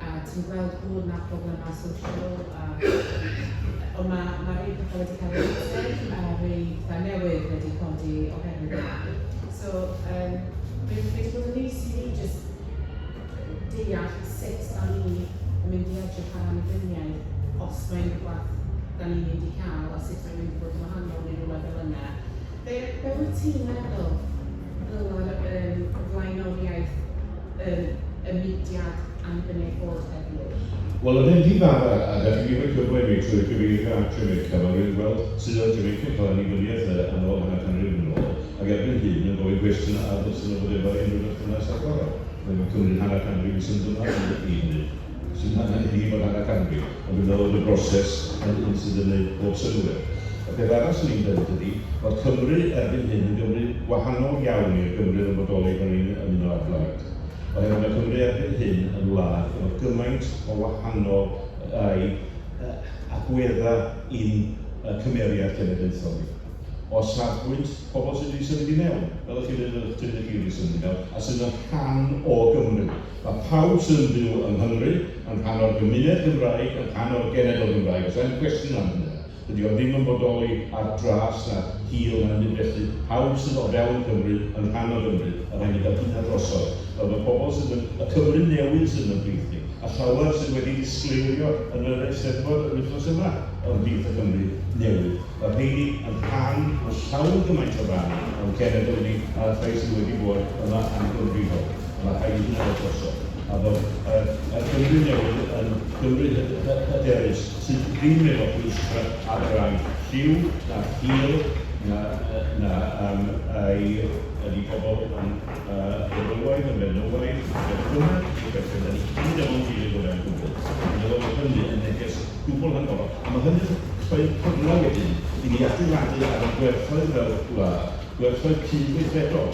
A ti'n gweld bod na problemau social, a ond mae rhai pethau wedi cael eu ateb a rhai pethau newydd wedi codi oherwydd yna. So, mae'n wedi bod yn neis i fi just deall sut da ni yn mynd i edrych ar annibyniaeth os mae'n rhywbeth da ni'n mynd i cael a sut mae'n mynd i fod yn wahanol neu rhywle fel yna. Be wyt ti'n meddwl ddyla'r flaenoriaeth y mudiad annibyniaeth fod heddiw? Wel, yn ddiweddar, a da chi wedi rhoi cyfle i mi trwy gyfeirio at Jamaica, mae rwy'n gweld sydd o Jamaica cael annibyniaeth yn ôl hanner canrif yn ôl, ac erbyn hyn yn gofyn cwestiwn a ddylsyn nhw fod efo unrhyw berthynas agorol. Mae'n cymryd hanner canrif i symud ymlaen i hynny. Sy'n angen i ni fod hanner canrif, ond dwi'n meddwl bod y broses yn un sydd yn gwneud pob synnwyr. Y peth arall sy'n ni'n dweud ydy bod Cymru erbyn hyn yn Gymru gwahanol iawn i'r Gymru yn bodoli pan ni'n ymuno â'r blaid. Oherwydd mae Cymru erbyn hyn yn wlad efo gymaint o wahanol ai agweddau i'n cymeriad cenedlaethol ni. O safbwynt pobl sydd wedi symud i mewn, fel ych chi'n dweud, eich teulu chi wedi symud i mewn, a sydd yn rhan o Gymru. Mae pawb sydd yn byw yng Nghymru yn rhan o'r gymuned Gymraeg, yn rhan o'r genedl Gymraeg. Oes 'na'm cwestiwn am hynny. Dydy o ddim yn bodoli ar dras na hil na nid felly. Pawb sydd o fewn Cymru yn rhan o Gymru, a rhaid ni gael hynna drosodd. Fel mae pobl sydd yn y Cymru newydd sydd yn plith ni, a llawer sydd wedi disgleirio yn yr Eisteddfod yr wythnos yma ymhlith y Cymru newydd. Mae rheini yn rhan, yn llawn gymaint o ran o'n cenedl ni a'r rhai sydd wedi bod yma am gyfrifol. A mae rhaid i hynna ddod drosodd. A bod y Cymru newydd yn Gymru hyderus sydd ddim efo rhwystrau ar ran lliw, na hil, na ai ydy pobl yn benywaidd, yn benywaidd, beth bynnag yw'r bethau, da ni gyd efo'n gilydd o fewn Cymru. Dwi'n meddwl bod hynny yn neges gwbl hanfodol. A mae hynny'n rhoi cyfle wedyn i ni adeiladu ar y gwerthoedd fel gwlad, gwerthoedd cydweithredol.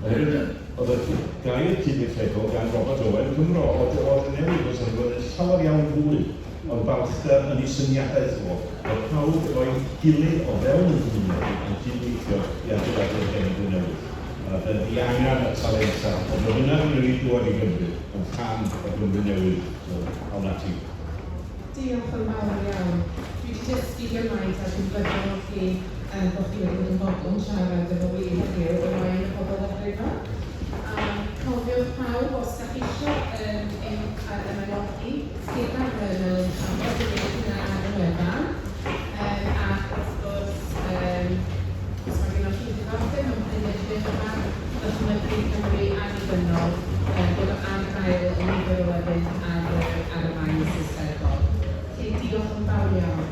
Oherwydd oedd y gair cydweithredol gan Robert Owen, Cymro o Drenewydd, fysa ni wedi llawer iawn fwy ond balchder yn ei syniadaeth o, bod pawb efo'i gilydd o fewn y gymuned yn cydweithio i adeiladu'r genedl newydd. A ddiangen y talentau, ond oedd yna yn wedi dod i Gymru, yn rhan o Gymru newydd. So, awn ati. Diolch yn fawr iawn. Dwi wedi dysgu gymaint a dwi'n byddwn chi bod chi wedi bod yn fodlon siarad efo fi heddiw o flaen y pobl ddechrau. A cofiwch pawb, os da chi eisiau ymaelodi gyda'r Melin Trafod, dwi'n gwneud hynna ar y wefan. Ac wrth gwrs, os mae gennych chi ddiddordeb mewn prynu llyfr yma, Dychmygu Cymru Annibynnol, bod o ar gael yn nifer o lefydd ar y maes Eisteddfod. Felly, diolch yn fawr iawn.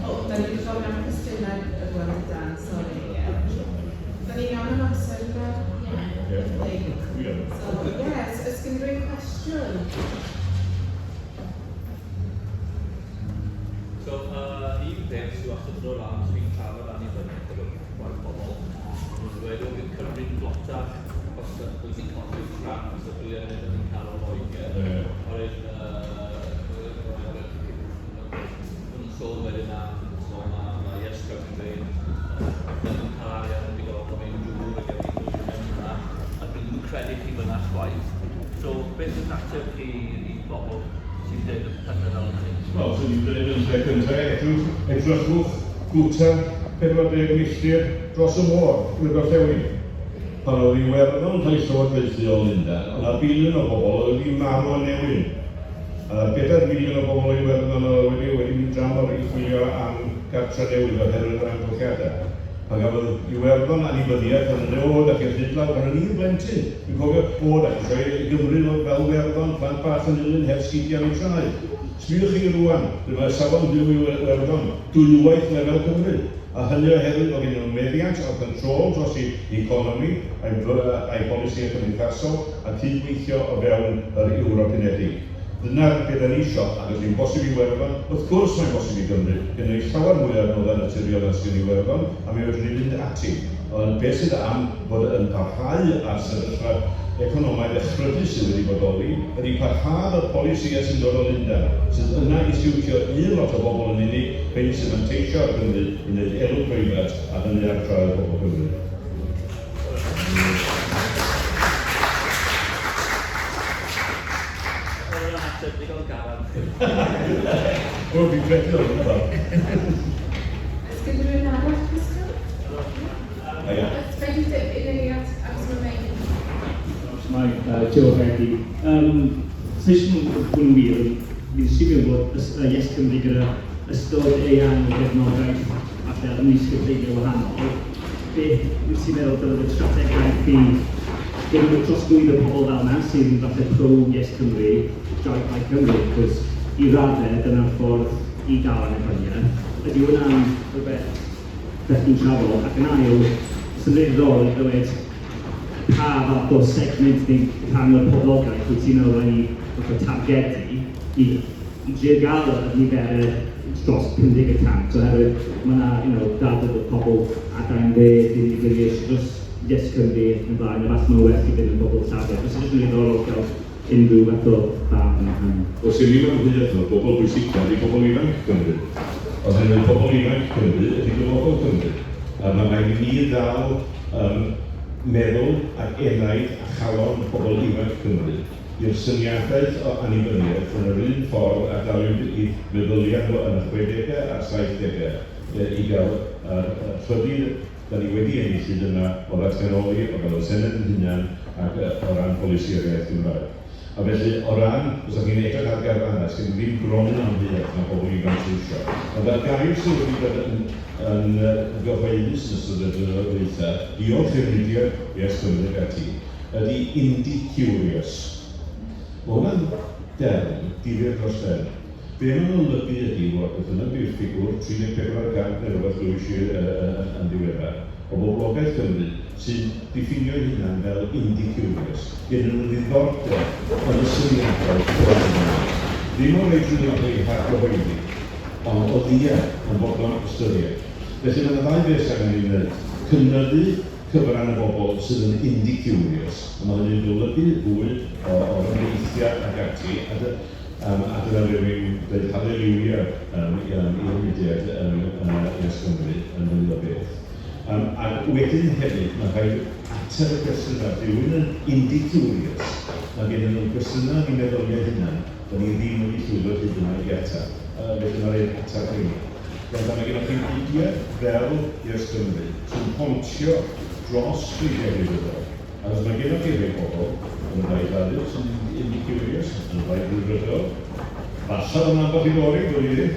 O, da ni wedi gofyn am cwestiynau y rwan dydan, sori. Da ni'n iawn am amser yna? Ie. Lovely. So, yes, oes gen rhywun cwestiwn? So, un peth sydd wastad yn dod lan, sydd fi'n trafod annibyniaeth efo rhai pobl, nhw'n dweud, o, bydd Cymru'n dlotach os bydd ni'n colli rhan os y biliynau ydyn ni'n cael o Loegr. Oherwydd, nhw'n sôn wedyn am, so ma Yes Cymru, bydden nhw'n cael arian yn digonol o mewn dŵr ac yn dod i mewn yna, a dyn nhw'n credu chi fyna chwaith. So, beth yw'ch ateb chi i bobl sy'n dweud y pethau fel hynny? Wel, swn i'n dweud yn lle cyntaf, edrychwch gwta 40 milltir dros y môr i'r gorllewin. Pan oedd Iwerddon yn cael ei llywodraethu o Lundain, oedd 'na biliwn o bobl oedd wedi marw o newyn. 4 miliwn o bobl o Iwerddon oedd wedi mynd dramor i chwilio am gartre newydd oherwydd yr amgylchiadau. Pan gafodd Iwerddon annibyniaeth, o'n nhw'n dweud, o, da chi'n rhy dlawd, pan o'n i'n blentyn, dwi'n cofio, o, da chi eisiau i Gymru fod fel Iwerddon, plant bach yn dilyn heb sgidiau yn eu traed. Sbiwch chi rwan, dyma safon byw Iwerddon, dwywaith lefel Cymru. A hynny oherwydd bod gen nhw meddiant o control dros eu economi a'i polisi cymdeithasol a cydweithio o fewn yr Ewrop Unedig. Dyna beth da ni isio, ac os yw'n bosib i Iwerddon, wrth gwrs mae'n bosib i Gymru. Gynnon ni llawer mwy o adnoddau naturiol na sydd gen Iwerddon, a mi fedrwn ni fynd ati. Ond beth sydd am fod yn parhau â'r sefyllfa economaidd echrydus sydd wedi bodoli, ydy parhad y polisïau sy'n dod o Lundain, sydd yna i siwtio un lot o bobl yn unig, rheiny sy'n manteisio ar Gymru i wneud elw preifat, a hynny ar draul pobl Cymru. Oedd hwnna'n ateb digon gadarn. Wel, fi'n credu oedd hwnna. Oes gen rhywun arall cwestiwn? A ia. Fe'n eiliad, achos mae'n mynd. Mae Joe Reddy. So eisiau bod yn wir, fi'n siŵr bod Yes Cymru gyda ystod eang o gefnogaeth falle ymysg y pleidiau wahanol. Beth wyt ti'n meddwl dylai strategaeth chi gyda trosglwyddo pobl fel yna sydd yn falle pro Yes Cymru, draw Plaid Cymru, cos i raddau dyna'r ffordd i gael annibyniaeth. Ydy hwnna'n rhywbeth beth chi'n trafod? Ac yn ail, sy'n ddiddorol i ddweud pa fath o segment neu rhan o'r poblogaeth wyt ti'n meddwl rhaid ni fath o targedu i drio gael y niferau dros 50%, oherwydd mae yna dadl bod pobl adain dde ddim i rili eisiau dros Yes Cymru yn blaen, a falle mae'n well i fynd yn bobl Llafur. Fysa jyst yn ddiddorol gael unrhyw fath o farn am hynny. Wel, sy'n ni'n ymwneud â'r bobl bwysicaf ydy pobl ifanc Cymru. Oherwydd pobl ifanc Cymru ydy dyfodol Cymru. A mae rhaid i ni ddal meddwl ac enaid a chalon pobl ifanc Cymru i'r syniadaeth o annibyniaeth yn yr un ffordd a daliwyd i meddyliau nhw yn y 60au a'r 70au i gael yr rhyddid da ni wedi ennill hyd yma o ddatganoli, o gael y Senedd yn hunan ac o ran polisi yr iaith Gymraeg. A felly, o ran, os ydych chi'n edrych ar garfannau, sgyn i ddim gronyn amheuaeth na bobl ifanc sydd eisiau. Ond ar gair sydd wedi bod yn gyhoeddus yn ystod y blynyddoedd dwytha, diolch i'r mudiad Yes Cymru ac ati, ydy Indie Curious. Mae hwnna'n derm difyr dros ben. Be mae'n olygu ydy, wel, beth bynnag yw'r ffigwr, 34% neu rhywbeth glywys i yn ddiweddar, o boblogaeth Cymru sy'n diffinio eu hunan fel indie curious. Gen nhw ddiddordeb yn y syniadau o annibyniaeth. Ddim o reidrwydd yn cael eu hargyhoeddi, ond o leia yn fodlon ystyried. Felly mae yna ddau beth sydd angen ei wneud. Cynyddu cyfran y bobl sydd yn indie curious, a mae hynny'n golygu fwy o ryngweithiau ac ati, a dyna le rwy'n dweud hallelujah i'r mudiad Yes Cymru yn hynny o beth. Ac wedyn hefyd, mae'n rhaid ateb y cwestiynau. Rhywun yn indie curious, mae gen nhw gwestiynau yn eu meddyliau hunan, da ni ddim wedi llwyddo hyd yma i ateb. Felly mae'n rhaid ateb rheini. Rwan, pan mae gennych chi fudiad fel Yes Cymru sy'n pontio dros bleidiau gwleidyddol, achos mae gennych chi rhai pobl yn y Blaid Lafur sy'n indie curious, yn y Blaid Rhyddfrydol, falle bod 'na ambell i Dori, dwn i ddim,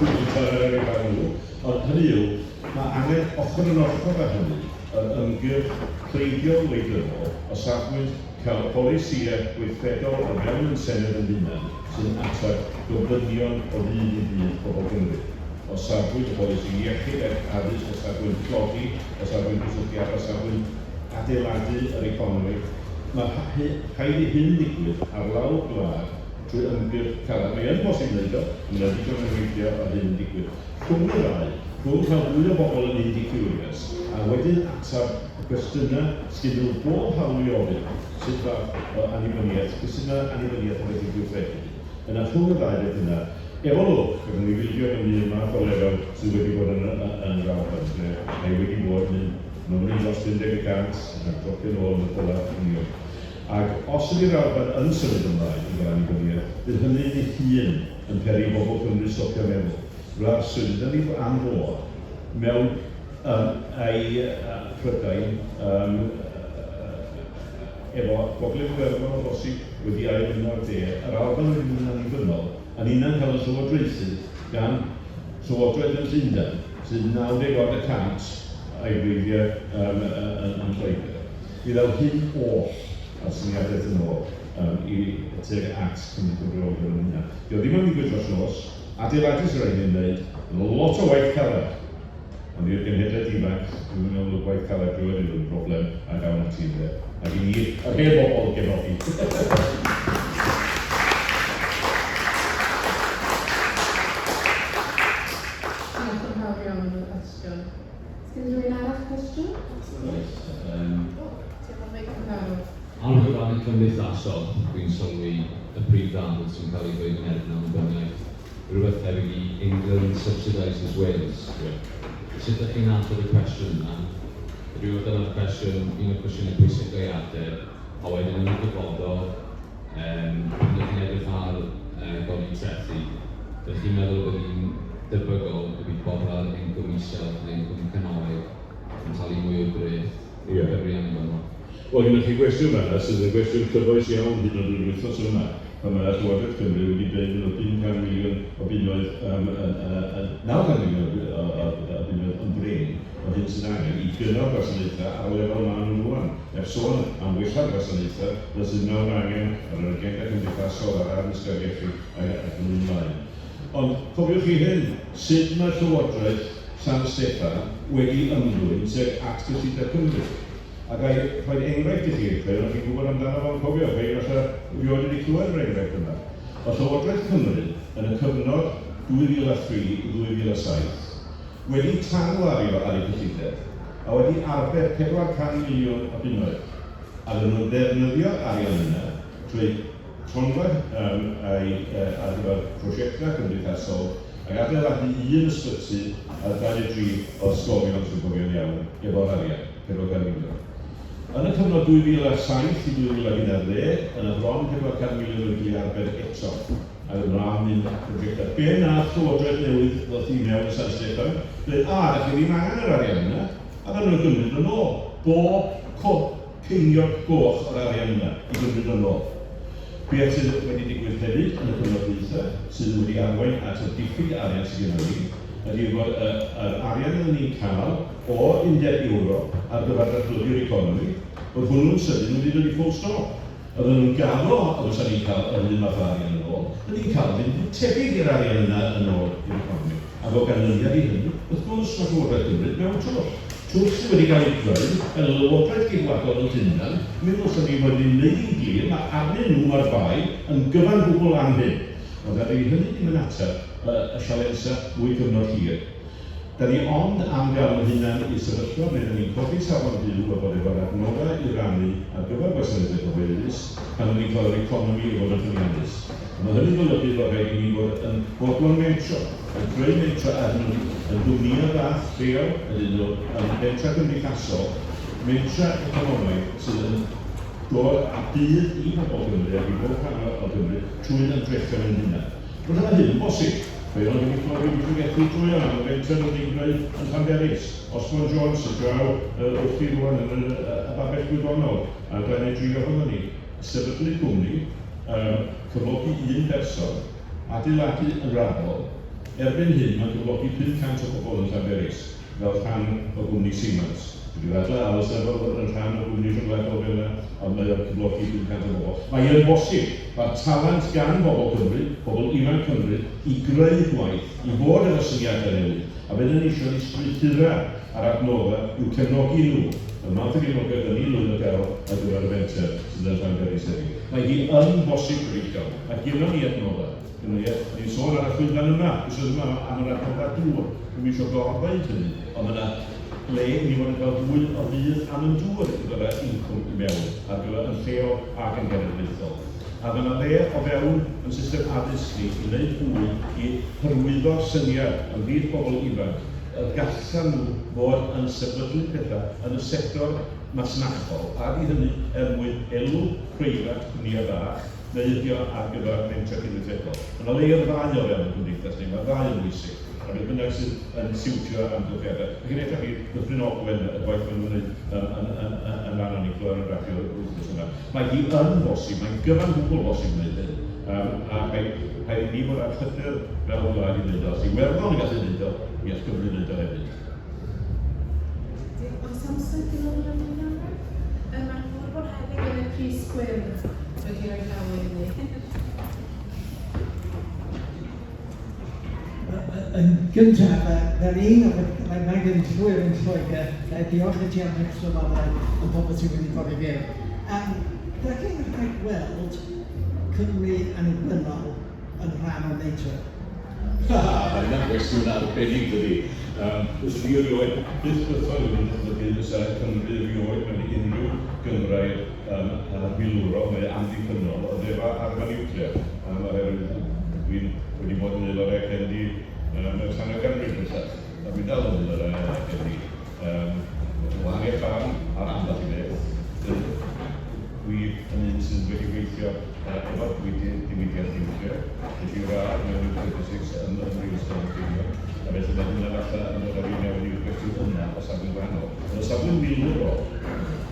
dwi'n siarad ar eu rhan nhw, ond hynny yw, Mae angen ochr yn ochr â hynny yr ymgyrch pleidiol wleidyddol o safbwynt cael polisïau gweithredol o fewn ein Senedd ein hunain sy'n ateb gofynion o ddydd i ddydd pobl Cymru, o safbwynt y polisi iechyd ac addysg, o safbwynt tlodi, o safbwynt cysylltiadau, o safbwynt adeiladu yr economi. Mae rhaid i hyn ddigwydd ar lawr gwlad trwy ymgyrch caled. Mae yn bosib wneud o, a mae 'na ddigon o enghreifftiau o hyn yn digwydd. Rhwng y ddau, rhwng cael mwy o bobl yn indie curious a wedyn ateb y cwestiynau sgyn nhw bob hawl i ofyn, sut fath o annibyniaeth, sut mae annibyniaeth yn gallu gweithredu? Yna rhwng y ddau beth yna, efo lwc, gallwn ni fildio fyny y math o lefel sydd wedi bod yn yn yr Alban, lle mae wedi bod yn mymryn dros 50 y cant, yn dropio nôl yn y polau union. Ac os ydy'r Alban yn symud ymlaen i gael annibyniaeth, bydd hynny ei hun yn peri i bobl Cymru stopio meddwl. Rhaid sydd ydyn ni am fod mewn um, ei Prydain um, efo Gogledd Iwerddon o bosib wedi ailymuno â'r De, yr Alban wedi mynd yn annibynnol, a ninnau'n cael ein llywodraethu gan Llywodraeth yn Llundain sydd 90 odd y cant a'i wreiddiau um, yn, yn Lloegr. Mi ddaw hyn oll a'r syniadaeth yn ôl um, i tuag at cymryd cyfrifoldeb yn hunan. Dio ddim am ddigwydd dros nos, adeiladu sy'n rhaid i ni wneud, lot o waith caled. Ond i'r genhedlaeth ifanc, dwi'm yn meddwl bod gwaith caled rioed wedi bod yn broblem, ac awn ati ynde. Ac i ni, yr hen bobl, gefnogi. Diolch yn fawr iawn am y cwestiwn. Sgyn rhywun arall cwestiwn? Oes. O, ti efo'r meic yn barod. Ar wefannau cymdeithasol, dwi'n sylwi y prif ddadl sy'n cael ei ddweud yn erbyn annibyniaeth, rhywbeth tebyg i England subsidises Wales. Sut dach chi'n ateb y cwestiwn yna? Dwi'n meddwl dyna'r cwestiwn, un o'r cwestiynau pwysicaf i ateb, a wedyn yn y dyfodol, yym, pan dach chi'n edrych ar yy godi trethi, dach chi'n meddwl y bydd hi'n debygol y bydd bobl ar incwm isel neu incwm canolig yn talu mwy o dreth Ie. Cymru annibynnol? Wel, gennych chi gwestiwn fan'na sydd yn gwestiwn cyfoes iawn hyd yn oed yn yr wythnos yma, pan mae Llywodraeth Cymru wedi dweud bod nhw 500 miliwn o bunnoedd, yym, yn, yn, yn, 900 miliwn o, o, o, o bunnoedd yn brin o'r hyn sydd angen i gynnal gwasanaethau ar y lefel maen nhw rŵan, heb sôn am wella'r gwasanaethau fel sydd mewn angen ar yr agenda cymdeithasol, ar addysg a'r iechyd ac, ac yn ymlaen. Ond cofiwch chi hyn, sut mae Llywodraeth San Steffan wedi ymddwyn tuag at gyllideb Cymru? A ga i rhoi enghraifft i chi, rhai ohonoch chi'n gwybod amdano fo, ond cofio, rhai falle erioed wedi clywed yr enghraifft yma. Oedd Llywodraeth Cymru yn y cyfnod 2003 i 2007 wedi tanwario ar eu cyllideb a wedi arbed 400 miliwn o bunnoedd, a oedden nhw'n ddefnyddio'r arian yna trwy cronfa yym ei ar gyfer prosiectau cymdeithasol ac adeiladu un ysbyty a dau neu dri o ysgolion, os dwi'n cofio'n iawn, efo'r arian, 400 miliwn. Yn y cyfnod 2007 i 2011, yna bron 400 miliwn wedi cael ei arbed eto, a oedd am mynd at prosiectau. Be wnaeth Llywodraeth newydd ddoth i mewn yn San Steffan? Dweud, a, da chi ddim angen yr arian yna, a ddaru nhw gymryd yn ôl. Bob ceiniog goch o'r arian yna i gymryd yn ôl. Beth sydd wedi digwydd hefyd yn y cyfnod dwytha, sydd wedi arwain at y diffyg arian sydd gennym ni, ydy fod y, yr arian oedden ni'n cael o Undeb Ewrop ar gyfer datblygu'r economi, bod hwnnw'n sydyn wedi dod i full stop. Oedden nhw'n gaddo y fysa ni'n cael yr un math o arian yn ôl, dyn ni'n cael ddim byd tebyg i'r arian yna yn ôl i'r economi. Ac o ganlyniad i hynny, wrth gwrs, mae Llywodraeth Cymru mewn twll. Twll sydd wedi cael ei greu gan y Lywodraeth Geidwadol yn Llundain, mi ddylsen ni fod wedi wneud yn glir mae arnyn nhw mae'r bai yn gyfan gwbl am hyn. Ond dydy hynny ddim yn ateb y sialensau mwy cyfnod hir. Da ni ond am gael ein hunain i sefyllfa ble da ni'n codi safon byw a bod efo'r adnoddau i rannu ar gyfer gwasanaethau cyhoeddus pan da ni'n cael yr economi i fod yn ffyniannus. A mae hynny'n golygu bod rhaid i ni fod yn fodlon mentro, yn creu mentrau ar hynny, yn gwmnïau bach lleol, ydyn nhw, yn fentrau cymdeithasol, mentrau economaidd sydd yn dod â budd i bobl Cymru ac i bob rhan o Gymru trwy'n ymdrechion ein hunain. Roedd yna hyn yn bosib. Fe oedd gen i ffordd i pregethu drwy am y fenter oedd hi'n gwneud yn Llanberis. Osborne Jones sydd draw wrthi rwan yn y, y babell gwyddonol, a dau neu dri ohonon ni. Sefydlu cwmni, cyflogi un person, adeiladu yn raddol. Erbyn hyn mae'n cyflogi 500 o bobl yn Llanberis fel rhan o gwmni Siemens. Dwi wedi ddadlau a fysa fo fod yn rhan o gwmni rhyngwladol fel yna, ond mae o'n cyflogi 500 o bobl. Mae yn bosib. Mae'r talent gan bobl Cymru, pobl ifanc Cymru, i greu gwaith, i fod efo syniadau newydd, a be dan ni isio ydi strwythurau a'r adnoddau i'w cefnogi nhw, y math o gefnogaeth dan ni'n lwyddo gael ar gyfer y fenter sydd yn Llanberis heddiw. Mae hi yn bosib, gyfeillion. Mae gynnon ni adnoddau. Gynnon ni, o'n i'n sôn ar y llwyfan yma, wythnos yma, am yr adnoddau dŵr. Dwi'm isio gor-ddeud hynny, ond mae 'na le i ni fod yn cael fwy o fudd am yn dŵr i ddod â incwm i mewn ar gyfer yn lleol ac yn genedlaethol. A mae 'na le o fewn yn system addysg ni i wneud fwy i hyrwyddo'r syniad ymhlith pobl ifanc y gallan nhw fod yn sefydlu pethau yn y sector masnachol, a ydy hynny er mwyn elw preifat cwmnïau bach neu ydy o ar gyfer mentrau cydweithredol? Mae 'na le i'r ddau o fewn y gymdeithas ni, mae'r ddau yn bwysig, a beth bynnag sydd yn siwtio amgylchiadau. Felly chi'n edrych i Dyffryn Ogwen, y gwaith maen nhw'n wneud yn, yn, yn, yn, yn fan o'n i'n clywed ar y radio yr wythnos yma. Mae hi yn bosib, mae'n gyfan gwbl bosib wneud hyn. A rhaid, rhaid i ni fod â'r hyder fel gwlad i wneud o. Os Iwerddon yn gallu wneud o, mi all Cymru wneud o hefyd. Diolch. Oes amser i ofyn am un arall? Mae'r gŵr bonheddig yn y crys gwyrdd wedi rhoi llaw i fyny. Yn gyntaf, fel un o'r mae gen llwyr yn Lloegr, diolch i ti am eich sylwadau am popeth sydd wedi dod i fewn. Dach chi'n rhagweld Cymru annibynnol yn rhan o NATO? Ha, mae hynna'n gwestiwn arbennig, dydi? Fyswn i erioed byth bythoedd yn dychmygu fysa Cymru erioed mewn unrhyw gynghrair milwrol neu amddiffynnol oedd efo arfau niwclear, oherwydd dwi'n wedi bod yn aelod o'r ACND ers hanner ganrif bellach, a dwi'n dal yn aelod o'r ACND. Wahaniaeth barn ar ambell i beth, dwi yn un sydd wedi gweithio efo'r diwydiant niwclear, des i radd mewn nuclear physics ym Mhrifysgol Manceinion, a felly mae hwnna falle yn dod â fi mewn i'r cwestiwn yna o safbwynt gwahanol. Ond o safbwynt milwrol,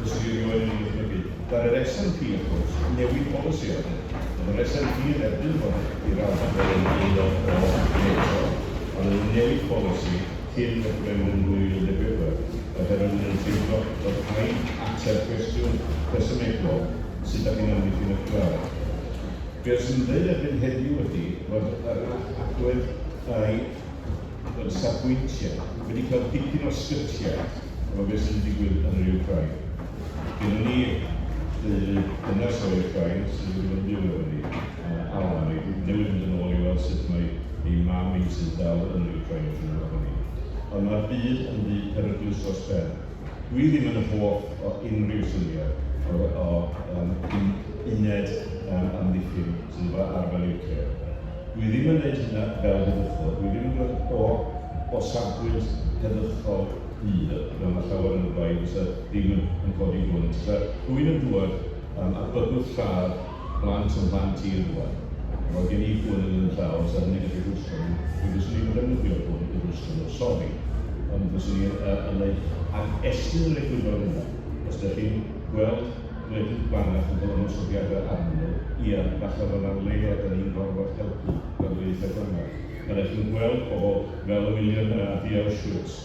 fyswn i erioed yn ei ddychmygu. Ddaru'r SNP, wrth gwrs, newid polisi ar hyn. Oedd yr SNP yn erbyn bod i'r Alban fod yn aelod o NATO, ond oedden nhw'n newid polisi cyn refferendwm 2014, oherwydd oedden nhw'n teimlo bod rhaid ateb cwestiwn rhesymegol, sut dach chi'n amddiffyn eich gwlad? Be fyswn i'n dweud erbyn heddiw ydy fod yr agwedd a'i fod safbwyntiau wedi cael dipyn o sgytiau efo beth sy'n digwydd yn yr Wcráin. Gynnon ni deulu dynes o'r Wcráin sydd wedi bod yn byw efo ni, Alan, mae hi newydd mynd yn ôl i weld sut mae ei mam hi sydd dal yn yr Wcráin wrth ymyl ohoni. Ond mae'r byd yn fyd peryglus dros ben. Dwi ddim yn hoff o unrhyw syniad o, o um, uned amddiffyn sydd efo arfau niwclear. Dwi ddim yn gwneud hynna fel heddychol. Dwi ddim yn dod o, o safbwynt heddychol byd, fel mae llawer yn y blaid fysa ddim yn, yn codi gwn. Fysa rhywun yn dŵad a bygwth lladd plant yn mhlant i rŵan. Mae gen i gwn yn yn llaw, os hynny'n gallu rhwystro nhw, mi fyswn i'n defnyddio'r gwn i rwystro nhw, sori. Ond fyswn i'n yn ei ac estyn yr egwyddor yna, os ydych chi'n gweld gwledydd gwanach yn cael ymosodiadau arnyn nhw, ia, falle bod yna le a da ni'n gorfod helpu gwladwriaethau gwanach. Pan ydych chi'n gweld pobl fel y miliwn yna ath i Auschwitz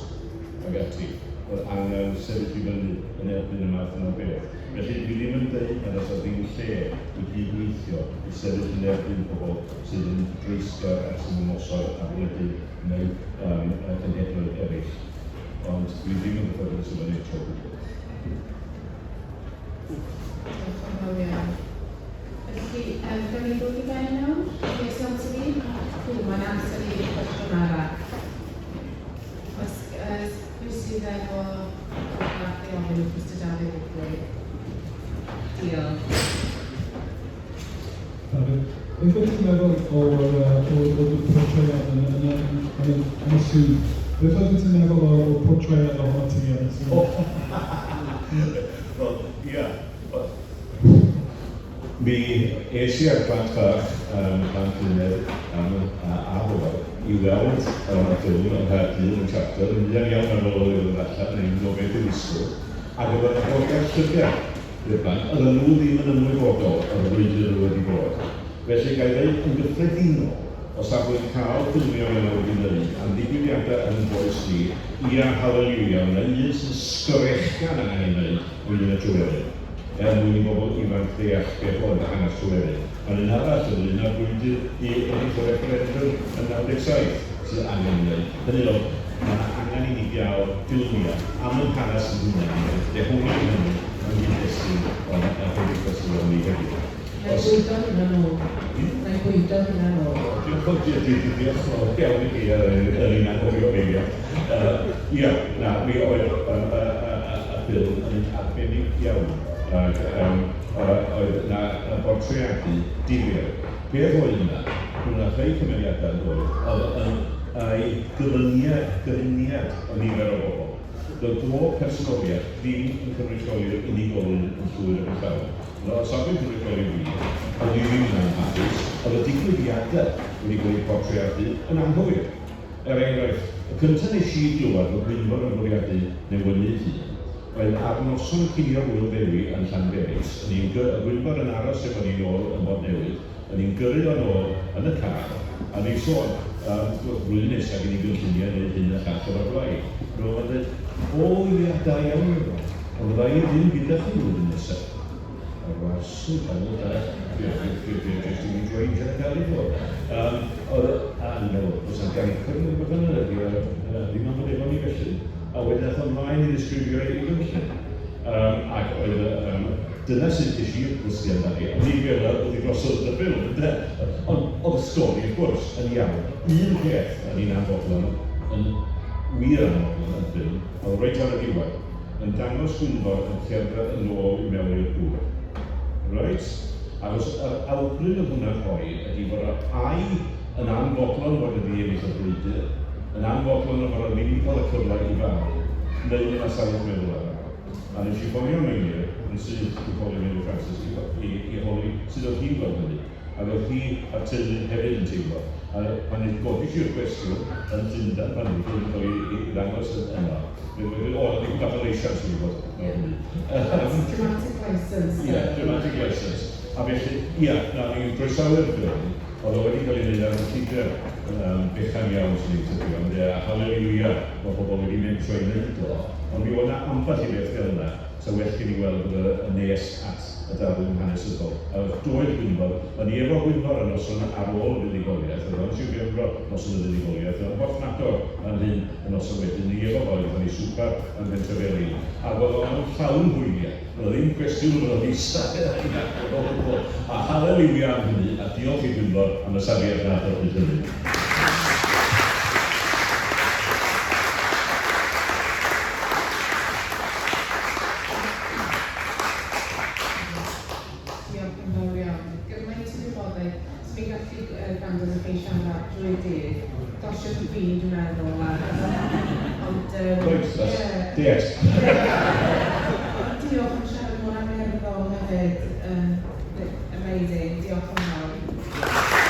ac ati, bod angen sefyll i fyny yn erbyn y math yna o beth. Felly, dwi ddim yn deud nad oes 'na ddim lle i gyd-weithio i sefyll yn erbyn pobl sydd yn dreisgar ac sy'n ymosod ar wledydd neu cenhedloedd eraill, ond dwi ddim yn gyfforddus efo NATO o gwbl. Diolch yn fawr iawn. Felly, gawn ni ddod i ben nawr? Oes amser i un? Ww, mae'n amser i un cwestiwn arall. Oes, pwy sydd efo rhywbeth i ofyn wrth Mister Dafydd Ripley? Diolch. Dafydd. Beth ydych chi'n meddwl o'r o'r o'r portread yn yn yn yn y yn y swydd? Beth oeddet ti'n meddwl o'r portread ohono ti yn y swydd? Wel, ia. Mi es i â'r plant bach, plant Luned a a Hywel, i weld y ffilm yng Nghaerdydd yn Chapter, yn fuan iawn ar ôl iddo ddod allan, o'n i'n gwybod beth i'w ddisgwyl, ac oedd yr agoriad llygad i'r plant, oedden nhw ddim yn ymwybodol o'r frwydr oedd wedi bod. Felly, ga i ddeud yn gyffredinol, o safbwynt cael ffilmiau fel 'na wedi wneud am ddigwyddiadau yn fy oes i, ia, haleliwia, ma' 'na un sy'n sgrechian angen ei wneud ynglŷn â Tryweryn, er mwyn i bobl ifanc ddeall beth oedd hanes Tryweryn. Mae'n un arall ynglŷn â'r frwydr i ennill y refferendwm yn 97 sydd angen ei wneud. Hynny yw, mae 'na angen i ni gael ffilmiau am ein hanes ein hunain i wneud dehongli hynny yng nghyd-destun o'n cymdeithas ni heddiw. Na'i bwydo hynna nôl. Na'i bwydo hynna nôl. Diolch yn diolch yn fawr iawn i chi yr un anghofio eiliad. Ia, na, mi oedd y ffilm yn un arbennig iawn ac oedd 'na bortreadu difyr. Peth oedd yna, roedd 'na rhai cymeriadau yn doedd, oedd yn ei gyfyngiad, gyfuniad o nifer o bobl. Doedd bob personoliaeth ddim yn cynrychioli'r unigolyn yn llwyr ac yn llawn. O safbwynt cynrychioli fi, o'n i ddim yn anhapus, oedd y digwyddiadau wedi cael eu portreadu yn anghywir. Er enghraifft, y cyntaf nes i glywed fod Gwynfor yn bwriadu newynu ei hun, oedd ar noson cinio'r Ŵyl Ddewi yn Llanberis, o'n i'n gy- Gwynfor yn aros efo ni nôl ym Mhontnewydd, o'n i'n gyrru o nôl yn y car, a o'n i'n sôn, wrth gwrs, blwyddyn nesaf gen i gynlluniau i wneud hyn a llall efo'r blaid. Roedd o'n dweud, O ia, da iawn, medda fo, ond fydda i ddim gyda chi flwyddyn nesaf. A'r warsu, pan oedd da, jyst i mi dweud yn cael ei fod. Oedd, a o'n i'n meddwl, oes 'na gancr neu rywbeth fel 'na, ydy o ddim am fod efo ni felly? A wedyn aeth o ymlaen i ddisgrifio ei gynllun. Ac oedd, dyna sut ges i ddysgu amdani, ond nid fel 'na oedd hi drosodd yn y ffilm, ynde? Ond oedd y stori, wrth gwrs, yn iawn. Un peth o'n i'n anfodlon, yn wir anfodlon yn y ffilm, oedd reit ar y diwedd, yn dangos Gwynfor yn cerdded yn ôl i mewn i'r dŵr. Reit? Achos yr awgrym oedd hwnna'n rhoi ydy fod o ai yn anfodlon fod wedi ennill y frwydr, yn anfodlon o fod o ddim wedi cael y cyfle i farw, neu mae 'na salwch meddwl arno fo. A nes i ffonio Meinir yn syth i holi Meinir Francis i i i holi sut oedd hi'n gweld hynny. Ac oedd hi a'r teulu hefyd yn teimlo. A pan godis i'r cwestiwn yn Llundain pan oedd y ffilm yn cael ei ei ddangos yno, fe ddwedodd o, 'na dipyn bach o leisiant wedi bod ar hynny. Dramatic licence. Ie, dramatic licence. A felly, ia, na, o'n i'n croesawu'r ffilm, oedd o wedi cael ei wneud ar gyllideb fechan iawn, 'swn i'n tybio, ynde, a haleliwia bod pobl wedi mentro i wneud o, ond mi oedd 'na ambell i beth fel 'na, 'sa well gen i weld bod y yn nes at y darlun hanesyddol. A doedd Gwynfor, o'n i efo Gwynfor y noson ar ôl y fuddugoliaeth, oedd o'n Sir Benfro noson y fuddugoliaeth, oedd o'n Borthmadog fan hyn y noson wedyn, o'n i efo fo, gaethon ni swpar ym Mhentrefelin, ac oedd o'n llawn hwyliau. Doedd ddim cwestiwn bod o'n ista i nabod o gwbl. A haleliwia am hynny, a diolch i Gwynfor am y safiad nath o bryd hynny. Diolch yn fawr iawn. Gymaint o wybodaeth. Swn i'n gallu gwrando arnoch chi'n siarad drwy'r dydd. Dosiwch y fin, dwi'n meddwl. A, ond, Right, that's yeah. Diet. Ond diolch am siarad mor angerddol hefyd. Amazing. Diolch yn fawr.